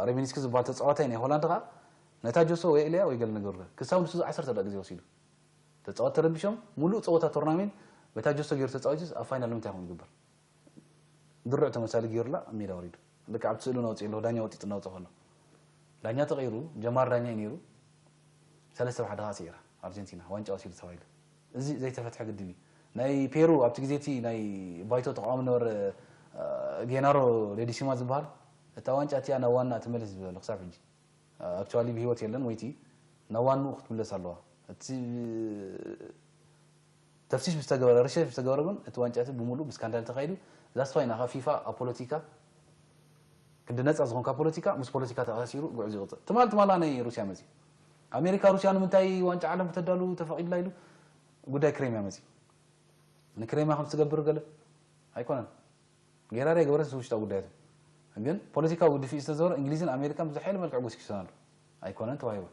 ሬሚኒስኪ ዝበሃል ተፃዋታይ ናይ ሆላንድ ኸዓ ነታ ጆሶ ወይ እልያ ወይ ገለ ነገሩ ክሳብ ንሱ ዓሰርተ ደቂ ግዜ ወሲዱ ተፃወት ተረቢሾም ሙሉእ ፀወታ ቶርናሜንት በታ ጆሶ ገይሩ ተፃዊቱስ ኣብ ፋይናል ንምንታይ ይኸውን ይግበር? ድርዕ ተመሳሊ ገይሩላ ኣብ ሜዳ ወሪዱ ልክዕ ኣብቲ ስእሊ ነውፅእ ኣለኹ ዳኛ ወጢጡ እናውፀ ከሎ ዳኛ ተቐይሩ ጀማር ዳኛ እዩ ነይሩ ሰለስተ ብሓደ ከዓ ስዒራ ኣርጀንቲና ዋንጫ ወሲዱ ተባሂሉ እዚ ዘይተፈትሐ ግድብ እዩ ናይ ፔሩ ኣብቲ ግዜ እቲ ናይ ባይቶ ተቃዋሚ ነበረ ጌናሮ ሌዲሲማ ዝበሃል እታ ዋንጫ እቲኣ ናብ ዋና ትመልስ ዝበለ ክሳብ ሕጂ ኣክቹዋሊ ብህይወት የለን ወይቲ ናብ ዋንኡ ክትምለስ ኣለዋ እቲ ተፍሲሽ ምስ ተገበረ ርሸት ምስ ተገበረ ግን እቲ ዋንጫ እቲ ብምሉእ ብስካንዳል ተኻይዱ that's why ናኻ ፊፋ ኣብ ፖለቲካ ክንዲ ነፃ ዝኾንካ ፖለቲካ ምስ ፖለቲካ ተኣሳሲሩ ጉዕዞ ይቕፅል ትማል ትማላ ናይ ሩስያ መፂ ኣሜሪካ ሩስያ ንምንታይ ዋንጫ ዓለም ክተዳሉ ተፈቒድላ ኢሉ ጉዳይ ክሬምያ መፂ ንክሬምያ ከም ትገብር ገለ ኣይኮነን ጌራ ዶ ኣይገበረን ውሽጣዊ ጉዳያት ግን ፖለቲካዊ ግድፊ እዩ ዝተዘበረ እንግሊዝን ኣሜሪካን ብዝሓይለ መልክዕ ጎስኪሶን ኣሎ ኣይኮነን ተዋሂቡ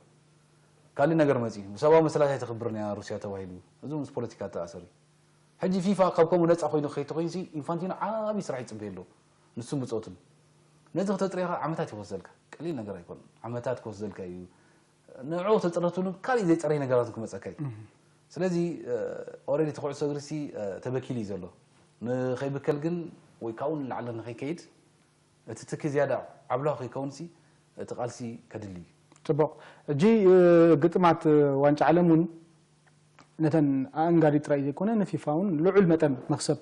ካሊእ ነገር መፂ ሰብኣዊ መሰላት ኣይተኽብርን እያ ሩስያ ተባሂሉ እዚ ምስ ፖለቲካ ተኣሰር እዩ ሕጂ ፊፋ ካብ ከምኡ ነፃ ኮይኑ ከይተኮይንሲ ኢንፋንቲኖ ዓብዪ ስራሕ ይፅበየ ኣሎ ንሱን ብፆቱን ነዚ ክተፅርኻ ዓመታት ይወስደልካ ቀሊል ነገር ኣይኮነን ዓመታት ክወስደልካ እዩ ንዕኡ ተፅረትሉ ካሊእ ዘይፀረይ ነገራትን ክመፀካ እዩ ስለዚ ኦረዲ ተኩዕሶ እግሪሲ ተበኪሉ እዩ ዘሎ ንኸይብከል ግን ወይ ካብኡ ንላዕሊ ንኸይከይድ እቲ ትኪ ዝያዳ ዓብላኹ ከይከውንሲ እቲ ቃልሲ ከድሊ እዩ ፅቡቕ እጂ ግጥማት ዋንጫ ዓለም እውን ነተን ኣእንጋዲ ጥራይ ዘይኮነ ንፊፋ እውን ልዑል መጠን መክሰብ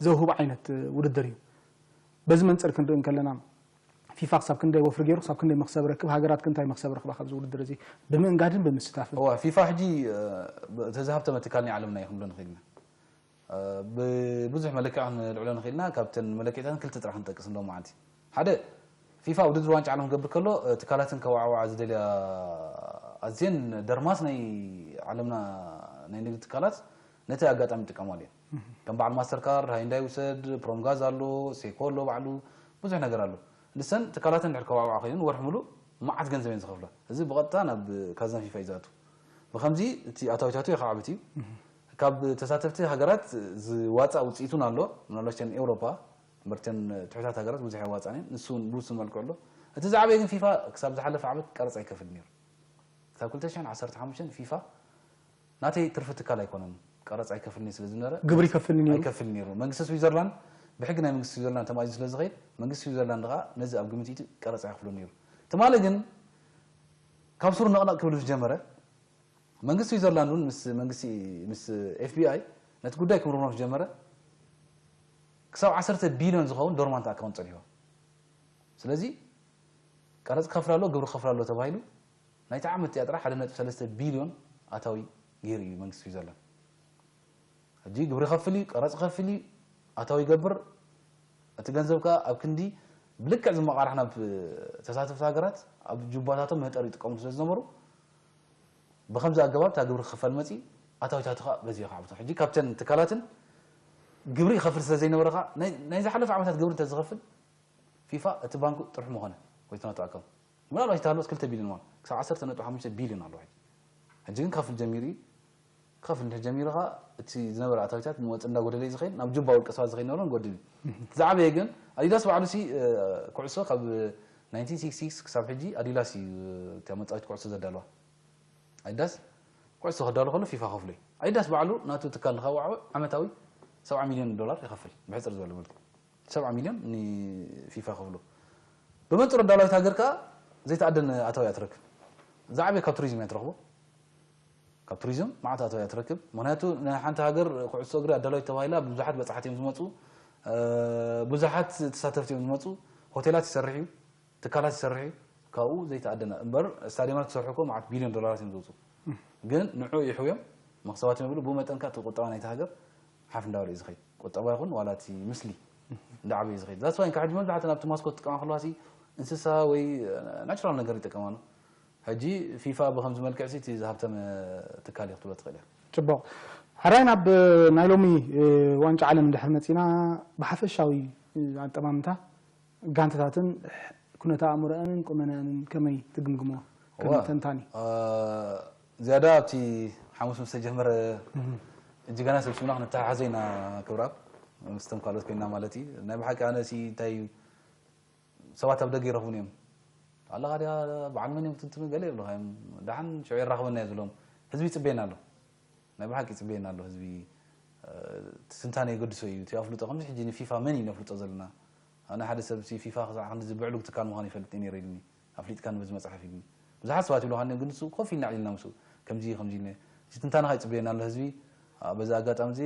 ዘውህብ ዓይነት ውድድር እዩ በዚ መንፅር ክንርኢ እንከለና ፊፋ ክሳብ ክንደይ ወፍሪ ገይሩ ክሳብ ክንደይ መክሰብ ረክብ ሃገራት ክንታይ መክሰብ ረክባ ካብዚ ውድድር እዚ ብምእንጋድን ብምስታፍን እዋ ፊፋ ሕጂ ተዝሃብተ መትካል ናይ ዓለምና እዩ ክንብሎ ንኽእል ኢና ብብዙሕ መለክዕ ክንልዕሎ ንኽእል ኢና ካብተን መለክዕታት ክልተ ጥራሕ ክንጠቅስ እንዶ መዓልቲ ሓደ ፊፋ ውድድር ዋንጫ ዓለም ክገብር ከሎ ትካላትን ከዋዕዋዓ ዝደልያ ኣዝየን ደርማስ ናይ ዓለምና ናይ ንግዲ ትካላት ነቲ ኣጋጣሚ ይጥቀማሉ እየን ከም በዓል ማስተርካርድ ሃይንዳይ ውሰድ ፕሮምጋዝ ኣሎ ሴኮ ኣሎ ባዕሉ ብዙሕ ነገር ኣሎ ንሰን ትካላተን ድሕር ከዋዕዋ ኮይነን ወርሒ ሙሉእ መዓት ገንዘብ እየን ዝኸፍላ እዚ ብቐጥታ ናብ ካዝና ፊፋ እዩ ዝኣቱ ብኸምዚ እቲ ኣታዊታቱ የኸዓብት እዩ ካብ ተሳተፍቲ ሃገራት ዝዋፃእ ውፅኢት እውን ኣሎ ምናልባሽ ተን ኤውሮፓ እምበርተን ትሑታት ሃገራት ብዙሕ የዋፃን እየን ንሱ እውን ብውሱን መልክዑ ኣሎ እቲ ዝዓበየ ግን ፊፋ ክሳብ ዝሓለፈ ዓመት ቀረፅ ኣይከፍል ነይሩ ክሳብ ክልተ ሽሕን ዓሰርተ ሓሙሽተን ፊፋ ናተይ ትርፊ ትካል ኣይኮነን ቀረፅ ኣይከፍልኒ ስለ ዝነበረ ግብሪ ይከፍልኒ ነይሩ ኣይከፍል ነይሩ መንግስቲ ስዊዘርላንድ ብሕጊ ናይ መንግስቲ ስዊዘርላንድ ተማእዚዙ ስለ ዝኸይድ መንግስቲ ስዊዘርላንድ ከዓ ነዚ ኣብ ግምት ኢቱ ቀረፅ ኣይከፍሎ ነይሩ ትማሊ ግን ካብ ሱር ነቕነቕ ክብል ምስ ጀመረ መንግስቲ ስዊዘርላንድ እውን ምስ መንግስቲ ምስ ኤፍቢኣይ ነቲ ጉዳይ ክምርምሮ ምስ ጀመረ ክሳብ ዓሰርተ ቢልዮን ዝኸውን ዶርማንት ኣካውንት ፀኒሕዎ ስለዚ ቀረፅ ክኸፍል ኣሎ ግብሪ ክኸፍል ኣሎ ተባሂሉ ናይቲ ዓመት እቲኣ ጥራሕ ሓደ ነጥቢ ሰለስተ ቢልዮን ኣታዊ ገይሩ እዩ መንግስቲ ስዊዘርላንድ ሕጂ ግብሪ ይኸፍል እዩ ቀረፅ ይኸፍል እዩ ኣታዊ ይገብር እቲ ገንዘብ ከዓ ኣብ ክንዲ ብልክዕ ዝመቓራሕ ናብ ተሳተፍቲ ሃገራት ኣብ ጁባታቶም መህጠር ይጥቀምሉ ስለ ዝነበሩ ብኸምዚ ኣገባብ እታ ግብሪ ክኽፈል መፂ ኣታዊታቱ ከዓ በዚ ከዓ ብዙሕ ሕጂ ካብተን ትካላትን ግብሪ ይኸፍል ስለ ዘይነበረ ከዓ ናይ ናይ ዝሓለፈ ዓመታት ግብሪ እንተዝኸፍል ፊፋ እቲ ባንኩ ጥርሑ ምኾነ ወይ ናቱ ኣካውንት ምናልባት ይተሃለወስ ክልተ ቢልዮን ማለት ክሳብ ዓሰርተ ነጥቢ ሓሙሽተ ቢልዮን ኣለዎ ሕጂ ሕጂ ግን ክኸፍል ጀሚሩ እዩ ክኸፍል እንድሕር ጀሚሩ ከዓ እቲ ዝነበረ ኣታዊታት ንወፂ እንዳጎደለ እዩ ዝኸይድ ናብ ጁባ ውልቀ ሰባት ዝኸይድ ነበረ ንጎድል እዩ ዝዓበየ ግን ኣዲዳስ ባዕሉ ሲ ኩዕሶ ካብ ናይንቲን ሲክስቲ ሲክስ ክሳብ ሕጂ ኣዲዳስ እዩ እታ መፃወቲ ኩዕሶ ዘዳለዋ ኣዲዳስ ኩዕሶ ክዳሎ ከሎ ፊፋ ከፍሎ እዩ ኣዲዳስ ባዕሉ ናቱ ትካል ንኸዋዕወ ዓመታዊ ሰብዓ ሚልዮን ዶላር ይኸፍል ብሕፅር ዝበለ መልክዕ ሰብዓ ሚልዮን ንፊፋ ከፍሎ ብመንፅር ኣዳላዊት ሃገር ከዓ ዘይተኣደነ ኣታዊ እያ ትረክብ ዝዓበየ ካብ ቱሪዝም እያ ትረክቦ ካብ ቱሪዝም መዓት ኣታዊ እያ ትረክብ ምክንያቱ ናይ ሓንቲ ሃገር ኩዕሶ እግሪ ኣዳላዊት ተባሂላ ብዙሓት በፃሓት እዮም ዝመፁ ብዙሓት ተሳተፍቲ እዮም ዝመፁ ሆቴላት ይሰርሕ እዩ ትካላት ይሰርሕ እዩ ካብኡ ዘይተኣደነ እምበር ስታዲየማት ክሰርሑ እኮ መዓት ቢልዮን ዶላራት እዮም ዝውፅኡ ግን ንዑ ይሕውዮም መክሰባት እዮም ብሉ ብኡ መጠን ከዓ እቲ ቁጠባ ናይቲ ሃገር ሓፍ እንዳበለ እዩ ዝኸይድ ቁጠባ ይኹን ዋላ እቲ ምስሊ እንዳዓበየ እዩ ዝኸይድ that's why ካብ ሕጂ መብዛሕትኡ ናብቲ ማስኮት ትጥቀማ ከለዋ ሲ እንስሳ ወይ ናቹራል ነገር ይጥቀማሉ ሕጂ ፊፋ ብከምዚ መልክዕ ሲ እቲ ዝሃብተመ ትካል እዩ ክትብሎ ትኽእል እያ ፅቡቕ ሕራይ ናብ ናይ ሎሚ ዋንጫ ዓለም እንድሕር መፂና ብሓፈሻዊ ኣጠማምታ ጋንታታትን ኩነተ ኣእምሮኣንን ቁመናኣንን ከመይ ትግምግሞ ከም ተንታኒ ዝያዳ ኣብቲ ሓሙስ ምስ ተጀመረ እጅጋና ሰብሲብና ክንተሓሓዘ ኢና ክብራብ ምስቶም ካልኦት ኮይና ማለት እዩ ናይ ብሓቂ ኣነ ሲ እንታይ እዩ ሰባት ኣብ ደገ ይረኽቡን እዮም ኣለኻ ዲያ በዓል መን እዮም ትንትኑ ገለ ይብሉኻ እዮም ደሓን ሽዑ ይራኽበና እየ ዝብሎም ህዝቢ ይፅበየና ኣሎ ናይ ብሓቂ ይፅበየና ኣሎ ህዝቢ ትንታነ የገድሶ እዩ እቲ ኣፍልጦ ከምዚ ሕጂ ንፊፋ መን እዩ ነፍልጦ ዘለና ኣነ ሓደ ሰብ ሲ ፊፋ ክሳዕ ክንድዚ ብዕሉግ ትካል ምዃኑ ይፈልጥ ነይረ ኢልኒ ኣፍሊጥካኒ በዚ መፅሓፍ ኢልኒ ብዙሓት ሰባት ይብሉኻ ግን ንሱ ኮፍ ኢልና ዕሊልና ምስኡ ከምዚ ከምዚ ኢልኒ እዚ ትንታነኻ ይፅበየና ኣሎ ህዝቢ በዚ ኣጋጣሚ እዚ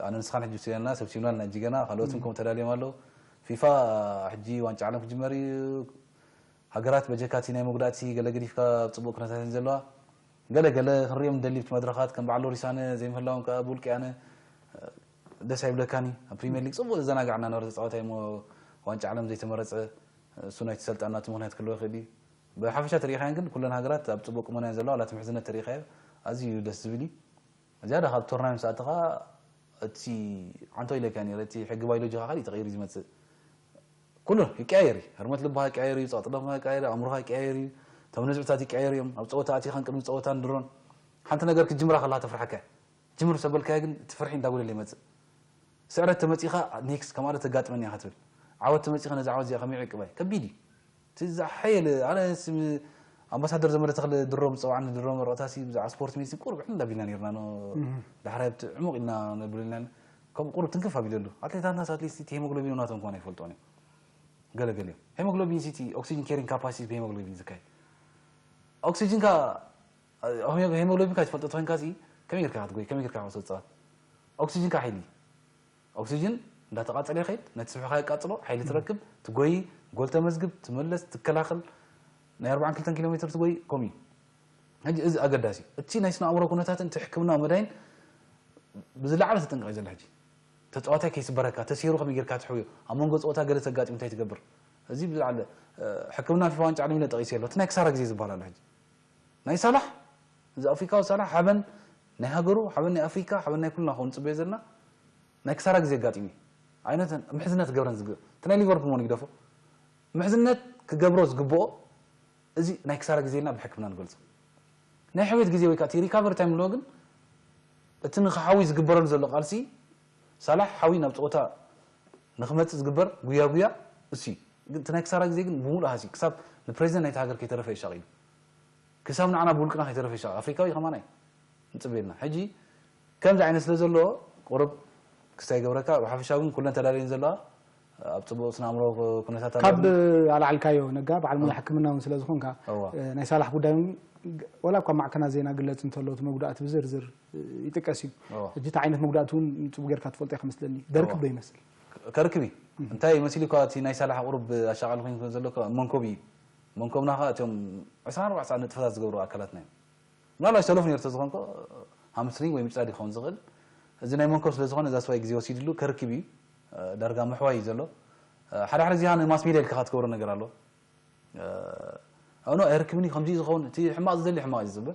ኣነ ንስኻን ሕጂ ውሲናና ሰብሲብና ኣለና እጅገና ካልኦትን ከምኡ ተዳልዮም ኣለዉ ፊፋ ሕጂ ዋንጫ ዓለም ክጅመር እዩ ሃገራት በጀካቲ ናይ መጉዳእቲ ገለ ገዲፍካ ኣብ ፅቡቅ ኩነታት ዘለዋ ገለ ገለ ክንሪኦም ንደሊ ብቲ መድረኻት ከም በዓል ሎሪሳነ ዘይምህላዎም ከዓ ብውልቂ ኣነ ደስ ኣይብለካኒ ኣብ ፕሪሚየር ሊግ ፅቡቅ ዘዘናጋዕና ነበረ ተፃወታይ እሞ ዋንጫ ዓለም ዘይተመረፀ እሱ ናይቲ ሰልጣን ናቱ ምክንያት ክህልዎ ይኽእል እዩ ብሓፈሻ ተሪኢኻየን ግን ኩለን ሃገራት ኣብ ፅቡቅ ቁመና ዘለዋ ላቲ ምሕዝነት ተሪኢኻዮ ኣዝዩ ደስ ዝብል እዩ ዝያዳ ካብ ቶርናመንት ሰኣትኻ እቲ ዓንቶ ኢለካ ነረ እቲ ሕጊ ባዮሎጂኻ ካሊእ ተቐይሩ ዝመፅእ ኩሉ ይቀያየር እዩ ህርመት ልብኻ ይቀያየር እዩ ፀቕጢ ደምካ ይቀያየር ኣእምሮኻ ይቀያየር እዩ እቶም ነዝዕታት ይቀያየር እዮም ኣብ ፀወታ ኣቲኻን ቅድሚ ፀወታን ድሮን ሓንቲ ነገር ክትጅምራ ከለካ ተፍርሓካ ጅምር ሰበልካዮ ግን እቲ ፍርሒ እንዳጎደለ ይመፅእ ስዕረት ተመፂኻ ኔክስት ከማለት ተጋጥመኒ እያ ክትብል ዓወት ተመፂኻ ነዚ ዓወት እዚኣ ከመይ ዕቅባይ ከቢድ እዩ እቲ ዝሓየለ ኣነ ስም ኣምባሳደር ዘመደ ተኽለ ድሮ ምፀዋዕኒ ድሮ መርቕታ ሲ ብዛዕባ ስፖርት ሜዲሲን ቁሩብ ዕንዳ ቢልና ነርና ዳሕራይ ብቲ ዕሙቕ ኢልና ነብልና ከም ቁሩብ ትንክፍ ኣቢለሉ ኣትሌታትና ኣትሊስት እቲ ሄሞግሎቢን ናቶም ከሆነ ይፈልጦን እዮም ገለገለ እዮም ሄሞግሎቢን ሲቲ ኦክሲጅን ኬሪንግ ካፓሲቲ ብሄሞግሎቢን ዝካየድ ኦክሲጅንካ ሄሞግሎቢንካ ትፈልጦ ተኮይንካ ሲ ከመይ ጌርካ ክትጎይ ከመይ ጌርካ ክትወፅኣ ኦክሲጅንካ ሓይሊ ኦክሲጅን እንዳተቃፀለ ይኸይድ ነቲ ስብሕኻ የቃፅሎ ሓይሊ ትረክብ ትጎይ ጎል ተመዝግብ ትመለስ ትከላኸል ናይ ኣርባዓን ክልተን ኪሎ ሜትር ትጎይ ከምኡ እዩ ሕጂ እዚ ኣገዳሲ እዩ እቲ ናይ ስነ ኣእምሮ ኩነታትን እቲ ሕክምናዊ መዳይን ብዝለዓለ ተጠንቀቂ ዘለ ሕጂ ተፃዋታይ ከይስበረካ ተሲሩ ከመይ ጌርካ ትሕውዮ ኣብ መንጎ ፀወታ ገለ ተጋጢሙ እንታይ ትገብር እዚ ብዝለዓለ ሕክምና ፊፋ ዋንጫ ዓለም ኢለ ጠቂሰ ኣሎ እቲ ናይ ክሳራ ግዜ ዝበሃል ኣሎ ሕጂ ናይ ሳላሕ እዚ ኣፍሪካዊ ሳላሕ ሓበን ናይ ሃገሩ ሓበን ናይ ኣፍሪካ ሓበን ናይ ኩልና ከውን ፅበዮ ዘለና ናይ ክሳራ ግዜ ኣጋጢሙ እዩ ኣይነት ምሕዝነት ገብረን ዝግ እቲ ናይ ሊቨርፑል ሞ ንግደፎ ምሕዝነት ክገብሮ ዝግብኦ እዚ ናይ ክሳራ ግዜ ኢልና ብሕክምና ንገልፆ ናይ ሕውየት ግዜ ወይ ከዓ እቲ ሪካቨሪ ታይም ንብሎ ግን እቲ ንክሓዊ ዝግበረሉ ዘሎ ቃልሲ ሳላሕ ሓዊ ናብ ፀወታ ንክመፅእ ዝግበር ጉያ ጉያ እሱ እዩ ግን እቲ ናይ ክሳራ ግዜ ግን ብሙሉእ ሃሲ ክሳብ ንፕሬዚደንት ናይቲ ሃገር ከይተረፈ ይሻቂሉ ክሳብ ንዓና ብውልቅና ከይተረፈ ይሻ ኣፍሪካዊ ከማና እዩ ንፅበየልና ሕጂ ከምዚ ዓይነት ስለ ዘለዎ ቁርብ ክስታይ ገብረካ ብሓፈሻ እውን ኩለን ተዳልየን ዘለዋ ኣብ ፅቡቅ ስነ ኣእምሮ ኩነታት ካብ ኣለዎ። ኣልዓልካዮ ነጋ በዓል ሙያ ሕክምና እውን ስለ ዝኾንካ እዋ። እ፣ ናይ ሳላሕ ጉዳይ እውን ግ- ወላ እኳ ማዕከናት ዜና ግለፅ እንተሎ እቲ መጉዳእቲ ብዝርዝር እ፣ ይጥቀስ እዩ እዋ። ሕጂ እቲ ዓይነት መጉዳእቲ እውን ፅቡቅ ጌርካ ትፈልጦ ኢኻ መስለኒ ደርክብ ዶ ይመስል ከርክቢ እንታይ መሲሉ እኳ እቲ ናይ ሳላሕ ቁሩብ ኣሻቃሊ ኮይኑ ዘሎ እኳ መንኮብ እዩ መንኮብና ከዓ እቶም ዕስራን ኣርባዕተ ሰዓት ንጥፈታት ዝገብሩ ኣካላትና እዮም ምናልባት ሰለፍ ነርተ ዝኾንኮ ሃምስትሪንግ ወይ ምጭላድ ይኸውን ዝኽእል እዚ ናይ መንኮብ ስለ ዝኾነ እዛ ሰብኣይ ግዜ ወሲድሉ ከርክብ እዩ ዳርጋ ምሕዋይ እዩ ዘሎ ሓደ ሓደ ዚኣ ንማስ ሚድያ ኢልካ ትገብሮ ነገር ኣሎ ኣኖ ኣይርክብኒ ከምዚ ዝኸውን እቲ ሕማቕ ዝደሊ ሕማቕ እዩ ዝፅበ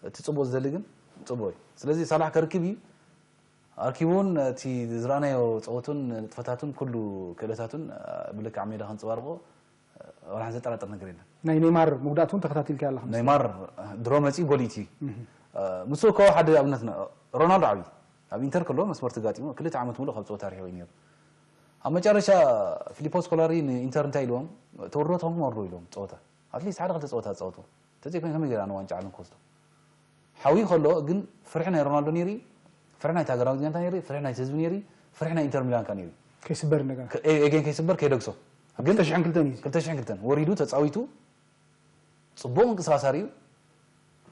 እቲ ጽቡቕ ዝደሊ ግን ጽቡቕ እዩ። ስለዚ ሳላሕ ከርክብ እዩ። ኣርኪቡ እውን እቲ ዝረኣናዮ ጸወቱን ንጥፈታቱን ኩሉ ክእለታቱን ብልክዕ ሜዳ ከንጸባርቆ ዋላ ሓንቲ ዘጠራጥር ነገር የለን። ናይ ኔይማር መጉዳእቲ እውን ተኸታቲልካ ኣለኻ። ኔይማር ድሮ መጺኡ ጎል ኢቲ ምስ እኮ ሓደ ኣብነት ሮናልዶ ዓቢ ኣብ ኢንተር ከሎ መስመር ተጋጢሙ ክልተ ዓመት ሙሉእ ካብ ጸወታ ርሒቑ እዩ ነይሩ። ኣብ መጨረሻ ፊሊፖ ስኮላሪ ንኢንተር እንታይ ኢልዎም፣ ተወርዶ ተኾንኩም ወርዶ ኢልዎም ጸወታ። ኣትሊስት ሓደ ክልተ ጸወታ ጻወቱ። ተዘይኮይኑ ከመይ ገይራ ንዋንጫ ዓለም ክወስዶ? ሓዊ ከሎ ግን ፍርሒ ናይ ሮናልዶ ነይሩ፣ ፍርሒ ናይ ሃገራዊ ጋንታ ነይሩ፣ ፍርሒ ናይ ህዝቢ ነይሩ፣ ፍርሒ ናይ ኢንተር ሚላን ከ ነይሩ። ከይስበር እንደገና። ኤጌን ከይስበር ከይደግሶ። ግን ክልተ ሽሕን ክልተን እዩ። ክልተ ሽሕን ክልተን ወሪዱ ተጻዊቱ ጽቡቕ ምንቅስቃስ ኣርእዩ።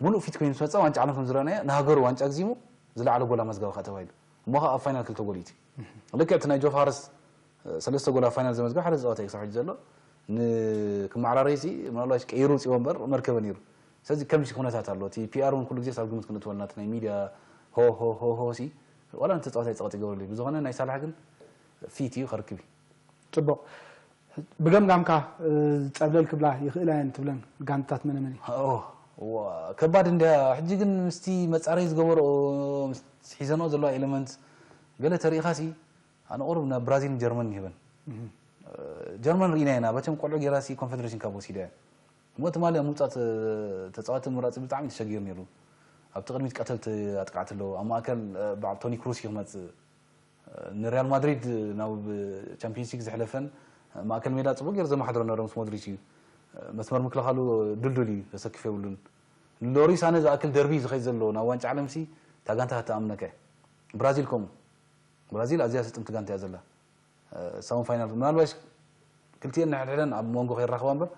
ሙሉእ ፊት ኮይኑ ዝመጸ ዋንጫ ዓለም ከም ዝረኣናዮ ንሃገሩ ዋንጫግዚሙ ዝለዓለ ጎል ኣመዝጋቢ ከኣ ተባሂሉ። እሞ ከኣ ኣብ ፋይናል ክልተ ጎል ኢቲ። ልክዕ እቲ ናይ ጆ ፋረስ ሰለስተ ጎል ኣብ ፋይናል ዘመዝገበ ሓደ ተጻዋታይ እዩ ክሳብ ሕጂ ዘሎ። ንክመዓራረይ ሲ ምናልባት ቀይሩ ውፅዎ እምበር መርከበ ነይሩ። ስለዚ ከምዚ ኩነታት ኣሎ። እቲ ፒኣር እውን ኩሉ ግዜ ኣብ ግምት ክንእትወልና እቲ ናይ ሚድያ ሆ ሆ ሆ ሆ ሲ ዋላ ነቲ ተጻዋታይ ጸቕጢ ይገብረሉ እዩ። ብዝኾነ ናይ ሳላሕ ግን ፊት እዩ ከርክብ እዩ። ጽቡቕ። ብገምጋምካ ጸብለል ክብላ ይኽእላ እየን ትብለን ጋንታት መነ መን እዩ? ኦ፣ ዋ፣ ከባድ እንድያ። ሕጂ ግን ምስቲ መጻረይ ዝገበርኦ ምስ ሒዘንኦ ዘለዋ ኤለመንት ገለ ተሪኢኻ ሲ ኣነ ቁሩብ ናብ ብራዚልን ጀርመንን ይህበን። ጀርመን ርኢና ኢና በቶም ቆልዑ ጌራ ሲ ኮንፈደሬሽን ካፕ ወሲዳ እያ። እሞ ትማሊ ኣብ ምውጻእ ተጻወቲ ምምራጽ ብጣዕሚ ተሸጊሩ ነይሩ። ኣብቲ ቅድሚት ቀተልቲ ኣጥቃዕቲ ኣለዉ። ኣብ ማእከል በዓል ቶኒ ክሩስ እዩ ክመጽእ ንሪያል ማድሪድ ናብ ቻምፒዮንስ ሊግ ዘሕለፈን ማእከል ሜዳ ጽቡቅ ገይሩ ዘመሓድሮ ነረ ምስ ሞድሪች እዩ። መስመር ምክልኻሉ ድልዱል እዩ፣ ተሰክፍ የብሉን። ሎሪስ ኣነ ዝኣክል ደርቢ ዝኸይድ ዘሎ ናብ ዋንጫ ዓለም ሲ እታ ጋንታ ከተኣምነካ እያ። ብራዚል ከምኡ። ብራዚል ኣዝያ ስጥምቲ ጋንታ እያ ዘላ። ሳውን ፋይናል ምናልባሽ ክልቲኤን ንሕድሕደን ኣብ መንጎ ከይራኸባ እምበር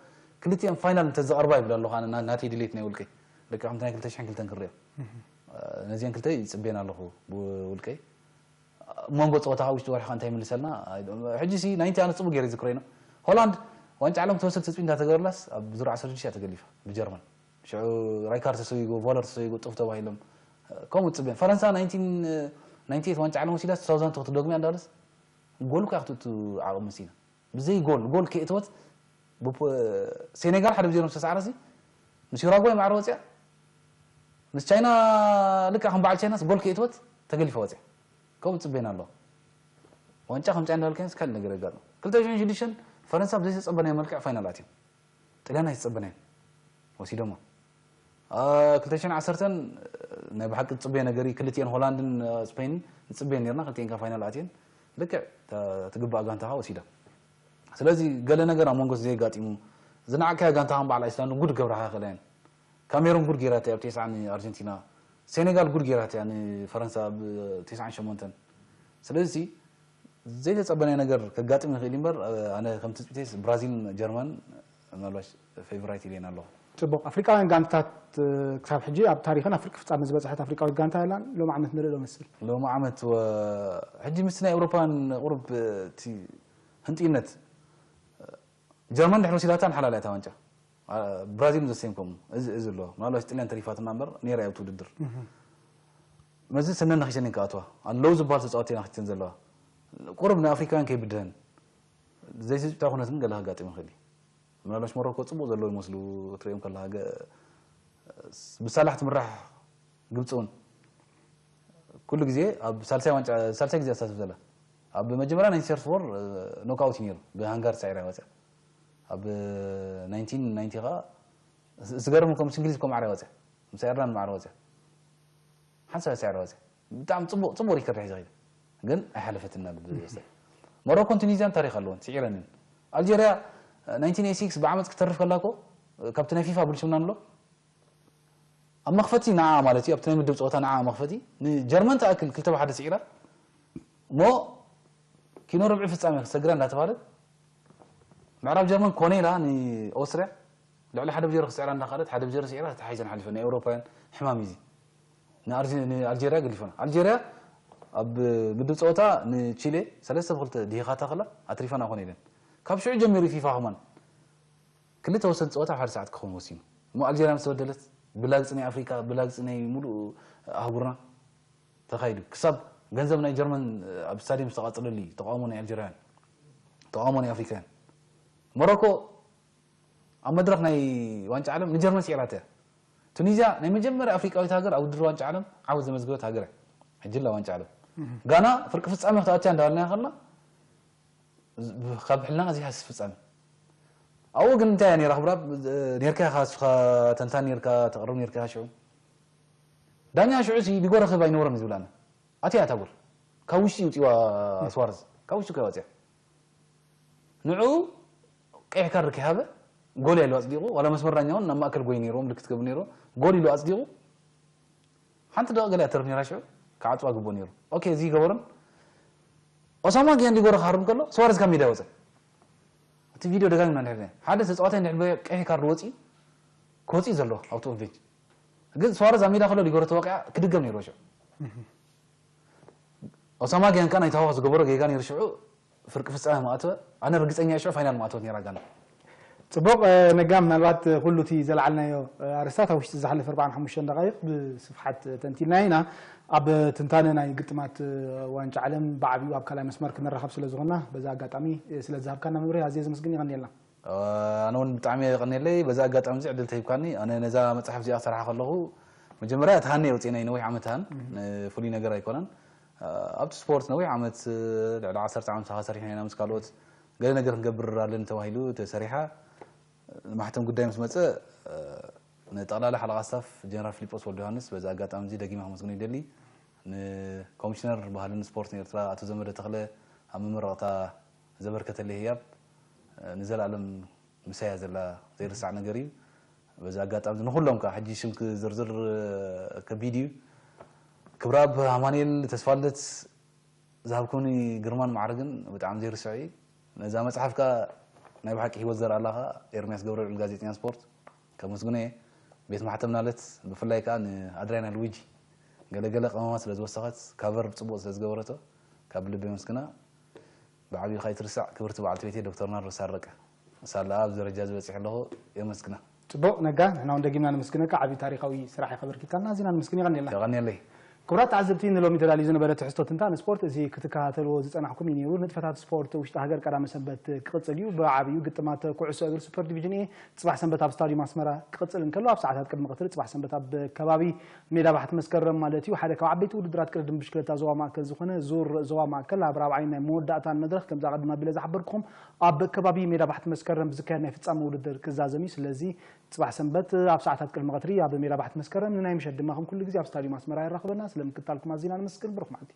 ክልቲኤን ፋይናል እንተዘቐርባ ይብል ኣለኹ ኣነ ና- ናተይ ድሌት ናይ ውልቀይ። ልክዕ ከምቲ ናይ ክልተ ሽሕን ክልተን ክሪኦ ነዚአን ክልተ ይጽበየን ኣለኹ ብውልቀይ። መንጎ ፀወታ ካብ ውሽጢ ወርሒ ከ እንታይ ይምልሰልና? ሕጂ ሲ ናይቲ ኣነ ፅቡቅ ገይረ ዝክሮ ኢና። ሆላንድ ዋንጫ ዓለም ክትወስድ ትፅቢት እንዳተገበርላስ ኣብ ዙር ዓሰርተ ሽዱሽተ እያ ተገሊፋ ብጀርመን። ሽዑ ራይካርድ ተሰጊጉ፣ ቮለር ተሰጊጉ፣ ጡፍ ተባሂሎም። ከምኡ ትፅበየን። ፈረንሳ ናይንቲን ናይንቲ ኤይት ዋንጫ ዓለም ወሲዳስ ቱ ታውዛንድ ክትደግምያ እንዳበለስ ጎል እኮ እያ ክትእቱ ዓቕሚ መሲና። ብዘይ ጎል፣ ጎል ከየእተወት ሴኔጋል ሓደ ብዜሮ ምስ ተሳዕረ ሲ ምስ ዩራጓይ ማዕረ ወፅያ። ምስ ቻይና ልክዕ ከም በዓል ቻይናስ ጎል ከየእተወት ተገሊፋ ወፅያ። ከምኡ ትፅበየና ኣለዋ። ዋንጫ ከምፅያ እንዳበልካዮስ ካልእ ነገር የጋጥም። ክልተ ሽሕን ሽዱሽተን ፈረንሳ ብዘይተፀበናዮ መልክዕ ፋይናል ኣትዮም። ጥልያን ኣይተፀበናዮን ወሲዶማ። ክልተ ሽሕን ዓሰርተን ናይ ብሓቂ ዝፅበዮ ነገር እዩ። ክልቲኤን ሆላንድን ስፔንን ንፅበየን ነርና። ክልቲኤን ካብ ፋይናል ኣትየን ልክዕ ትግባእ ጋንታኻ ወሲዳ። ስለዚ ገለ ነገር ኣብ መንጎ ዘየጋጢሙ ዝነዓቅካያ ጋንታ ከም በዓል ኣይስላንድ ጉድ ገብራኻ ይኽእላ እየን። ካሜሩን ጉድ ገይራታ ኣብ ቴስዓን ኣርጀንቲና፣ ሴኔጋል ጉድ ገይራታ ንፈረንሳ ኣብ ቴስዓን ሸሞንተን። ስለዚ ዘይተጸበናዮ ነገር ከጋጥም ይኽእል እዩ እምበር ኣነ ከም ትጽቢተይስ ብራዚልን ጀርመን ምናልባሽ ፌቨራይት ኢለየን ኣለኹ። ጽቡቕ። ኣፍሪቃውያን ጋንታታት ክሳብ ሕጂ ኣብ ታሪኽን ኣብ ፍርቂ ፍጻመ ዝበጽሐት ኣፍሪቃዊት ጋንታ የላን። ሎሚ ዓመት ንርኢ ዶ መስል? ሎሚ ዓመት ሕጂ ምስቲ ናይ ኤውሮፓን ቁሩብ እቲ ህንጥዩነት ጀርመን ድሕሪ ወሲዳታ ንሓላልያ እታ ዋንጫ። ብራዚል ዘሴም ከምኡ እዚ እዚ ኣሎ። ምናልባት ጥልያን ተሪፋትና እምበር ነይራ እያ ኣብቲ ውድድር። መዚ ስነን ነኺሰን እየን ክኣትዋ ኣለዉ ዝበሃል ተፃወቲ እየን ኣኽቲተን ዘለዋ። ቁሩብ ንኣፍሪካውያን ከይብድሀን ዘይስጭታ ኩነት ግን ገለ ከጋጥም ይኽእል እዩ። ምናልባሽ ሞሮኮ ፅቡቕ ዘለዉ ይመስሉ ክትሪኦም ከለኻ ገ- ብሳላሕ ትምራሕ ግብፂ እውን ኩሉ ግዜ ኣብ ሳልሳይ ዋንጫ ሳልሳይ ግዜ ኣሳትፍ ዘላ ኣብ መጀመርያ ናይ ሰርስ ወር ኖክኣውት እዩ ነይሩ ብሃንጋር ሳዒራ ወፅያ ኣብ ናይንቲን ናይንቲ ከዓ ዝገርም እኮ ምስ እንግሊዝ እኮ ማዕረ ወፅያ ምስ ኣየርላንድ ማዕረ ወፅያ ሓንሳብ ሳዒራ ወፅያ ብጣዕሚ ፅቡቅ ፅቡቅ ሪከርድ ሒዛ ከይዳ ግን ኣይሓለፈትና ብዝወስደ ሞሮኮን ቱኒዝያን ታሪክ ኣለወን ስዒረንን ኣልጀርያ ናይንቲን ኤይቲ ሲክስ ብዓመፅ ክተርፍ ከላ እኮ ካብቲ ናይ ፊፋ ብልሽውና ንብሎ ኣብ መኽፈቲ ንዓ ማለት እዩ ኣብቲ ናይ ምድብ ፀወታ ንዓ መኽፈቲ ንጀርመን ትኣክል ክልተ ብሓደ ስዒራ እሞ ኪኖ ርብዒ ፍፃመ ክሰግራ እንዳተባለ ምዕራብ ጀርመን ኮነ ኢላ ንኦስትርያ ልዕሊ ሓደ ብዜሮ ክስዕራ እንዳካለት ሓደ ብዜሮ ስዒራ ተታሒዘን ሓሊፈን ናይ ኤውሮፓውያን ሕማም እዩ ንኣልጀርያ ገሊፎና ኣልጀርያ ኣብ ምድብ ፀወታ ንቺሌ ሰለስተ ብክልተ ድሂኻታ ከላ ኣትሪፈና ኮነ ኢለን ካብ ሽዑ ጀሚሩ ፊፋ ከማን ክልተ ወሰንቲ ፀወታ ኣብ ሓደ ሰዓት ክኸውን ወሲኑ እሞ ኣልጀርያ ምስ ተበደለት ብላግፂ ናይ ኣፍሪካ ብላግፂ ናይ ሙሉእ ኣህጉርና ተኻይዱ ክሳብ ገንዘብ ናይ ጀርመን ኣብ ስታዲየም ዝተቃፀለሉ እዩ ተቃውሞ ናይ ኣልጀርያን ተቃውሞ ናይ ኣፍሪካውያን ሞሮኮ ኣብ መድረክ ናይ ዋንጫ ዓለም ንጀርመን ስዒራታ እያ ቱኒዝያ ናይ መጀመርያ ኣፍሪቃዊት ሃገር ኣብ ውድድር ዋንጫ ዓለም ዓወት ዘመዝገበት ሃገር እያ። ሕጂ ላ ዋንጫ ዓለም ጋና ፍርቂ ፍጻመ ክትኣትያ እንዳበልና ከለና ካብ ሕልና ከዚሓ ዝፍጸም ኣብኡ ግን እንታይ እያ ነራ ክብራ ነርካ ኢኻ ንስኻ ተንታን ነርካ ተቕርብ ነርካ ኢኻ ሽዑ ዳኛ ሽዑ ሲ ሊጎ ረኽብ ኣይነበሮም ዝብላና ኣትያ እታ ጎል ካብ ውሽጢ ይውፅዋ ስዋርዝ ካብ ውሽጢ ከይወፅያ ንዑ ቀይሕ ካርድ ከይሃበ ጎል ያለው ኣፅዲቑ ዋላ መስመር ዳኛውን ናብ ማእከል ጎይ ነይርዎ ምልክት ገብሩ ነይርዎ ጎል ኢሉ ኣፅዲቑ ሓንቲ ደቂ ገለ እያ ትርፍ ነይራ ሽዑ ክዓፅዋ ግብኦ ነይሩ ኦኬ እዚ ይገበሩን ኦሳማ ጊያን ሊጎረ ክሃርም ከሎ ስዋረዝ ካብ ሜዳ ይወፀ እቲ ቪድዮ ደጋጊምና ንሕር ሓደ ተፃዋታይ ንሕልበ ቀይሕ ካርድ ወፂ ክወፂ ዘሎ ኣብቲ ኦፍ ቤንች ግን ስዋረዝ ኣብ ሜዳ ከሎ ሊጎረ ተወቂዓ ክድገም ነይሩ ሽዑ ኦሳማ ጊያን ከኣ ናይ ታዋኽ ዝገበሮ ጌጋ ነይሩ ሽዑ ፍርቂ ፍጻመ ማእተወ ኣነ ርግጸኛ እየ ሽዑ ፋይናል ማእተወት ነይራ ጋና ጽቡቕ ነጋ ምናልባት ኩሉ እቲ ዘለዓልናዮ ኣርስታት ኣብ ውሽጢ ዝሓለፈ ኣርባዓን ሓሙሽተን ደቃይቕ ብስፍሓት ተንቲልና ኢና ኣብ ትንታነ ናይ ግጥማት ዋንጫ ዓለም ብዓብዩ ኣብ ካልኣይ መስመር ክንራኸብ ስለ ዝኾንና በዛ ኣጋጣሚ ስለ ዝሃብካና መብርሂ ኣዝየ ዘመስግን ይቐንየልና ኣነ እውን ብጣዕሚ የቐንየለይ በዚ ኣጋጣሚ እዚ ዕድል ተሂብካኒ ኣነ ነዛ መፅሓፍ እዚኣ ክሰርሓ ከለኹ መጀመርያ እቲ ሃኒ የውፅእናይ ነዊሕ ዓመት ሃን ፍሉይ ነገር ኣይኮነን ኣብቲ ስፖርት ነዊሕ ዓመት ልዕሊ ዓሰርተ ዓመት ሰሪሕና ኢና ምስ ካልኦት ገለ ነገር ክንገብር ኣለኒ ተባሂሉ ተሰሪሓ ማሕተም ጉዳይ ምስ መፀ ንጠቕላላ ሓለቓ ስታፍ ጀነራል ፊሊጶስ ወልደ ዮሃንስ በዚ ኣጋጣሚ እዚ ደጊመ ከመስግኖ ይደሊ ንኮሚሽነር ባህልን ስፖርትን ኤርትራ ኣቶ ዘመደ ተኽለ ኣብ መመረቕታ ዘበርከተለይ ህያብ ንዘለኣለም ምሳያ ዘላ ዘይርሳዕ ነገር እዩ በዚ ኣጋጣሚ ንኩሎም ከዓ ሕጂ ሽም ክዝርዝር ከቢድ እዩ ክብራብ ኣማኑኤል ተስፋልደት ዝሃብኩኒ ግርማን ማዕርግን ብጣዕሚ ዘይርስዕ እዩ ነዛ መፅሓፍ ከዓ ናይ ብሓቂ ህይወት ዘርኣላ ከዓ ኤርሚያስ ገብረልዑል ጋዜጠኛ ስፖርት ከመስግኖ እየ ቤት ማሕተም ናለት ብፍላይ ከዓ ንኣድራይና ልዊጂ ገለገለ ቀመማት ስለ ዝወሰኸት ካቨር ብፅቡቅ ስለ ዝገበረቶ ካብ ልቢ የመስግና ብዓብዩ ከይትርሳዕ ክብርቲ በዓልቲ ቤተይ ዶክተር ናርዶስ ኣረቀ ሳላ ኣብዚ ደረጃ ዝበፅሕ ኣለኹ የመስግና ፅቡቕ ነጋ ንሕና እውን ደጊምና ንምስግነካ ዓብዪ ታሪኻዊ ስራሕ ኢኻ በርኪትካልና ኣዚና ንምስግን የቐንየልና የቐንየለይ ክቡራት ተዓዘብቲ ንሎሚ ተዳልዩ ዝነበረ ትሕዝቶ ትንታን ስፖርት እዚ ክትከታተልዎ ዝፀናሕኩም እዩ ነይሩ ንጥፈታት ስፖርት ውሽጢ ሃገር ቀዳመ ሰንበት ክቕፅል እዩ ብዓብዩ ግጥማት ኩዕሶ እግር ሱፐር ዲቪዥን ኤ ፅባሕ ሰንበት ኣብ ስታዲዩም ኣስመራ ክቕፅል እንከሎ ኣብ ሰዓታት ቅድሚ ቅትሪ ፅባሕ ሰንበት ኣብ ከባቢ ሜዳ ባሕቲ መስከረም ማለት እዩ ሓደ ካብ ዓበይቲ ውድድራት ቅድድም ብሽክለታ ዞባ ማእከል ዝኾነ ዙር ዞባ ማእከል ኣብ ራብዓይ ናይ መወዳእታን መድረኽ ከምዚ ኣቐድም ኣቢለ ዝሓበርኩኹም ኣብ ከባቢ ሜዳ ባሕቲ መስከረም ብዝካየድ ናይ ፍጻመ ውድድር ክዛዘም እዩ ስለዚ ጽባሕ ሰንበት ኣብ ሰዓታት ቅድሚ ቀትሪ ኣብ ሜዳ ባሕቲ መስከረም ንናይ ምሸት ድማ ከም ኩሉ ግዜ ኣብ ስታድዩም ኣስመራ የራኽበና ስለ ምክትታልኩም ኣዚና ነመስግን ብሩኽ መዓልቲ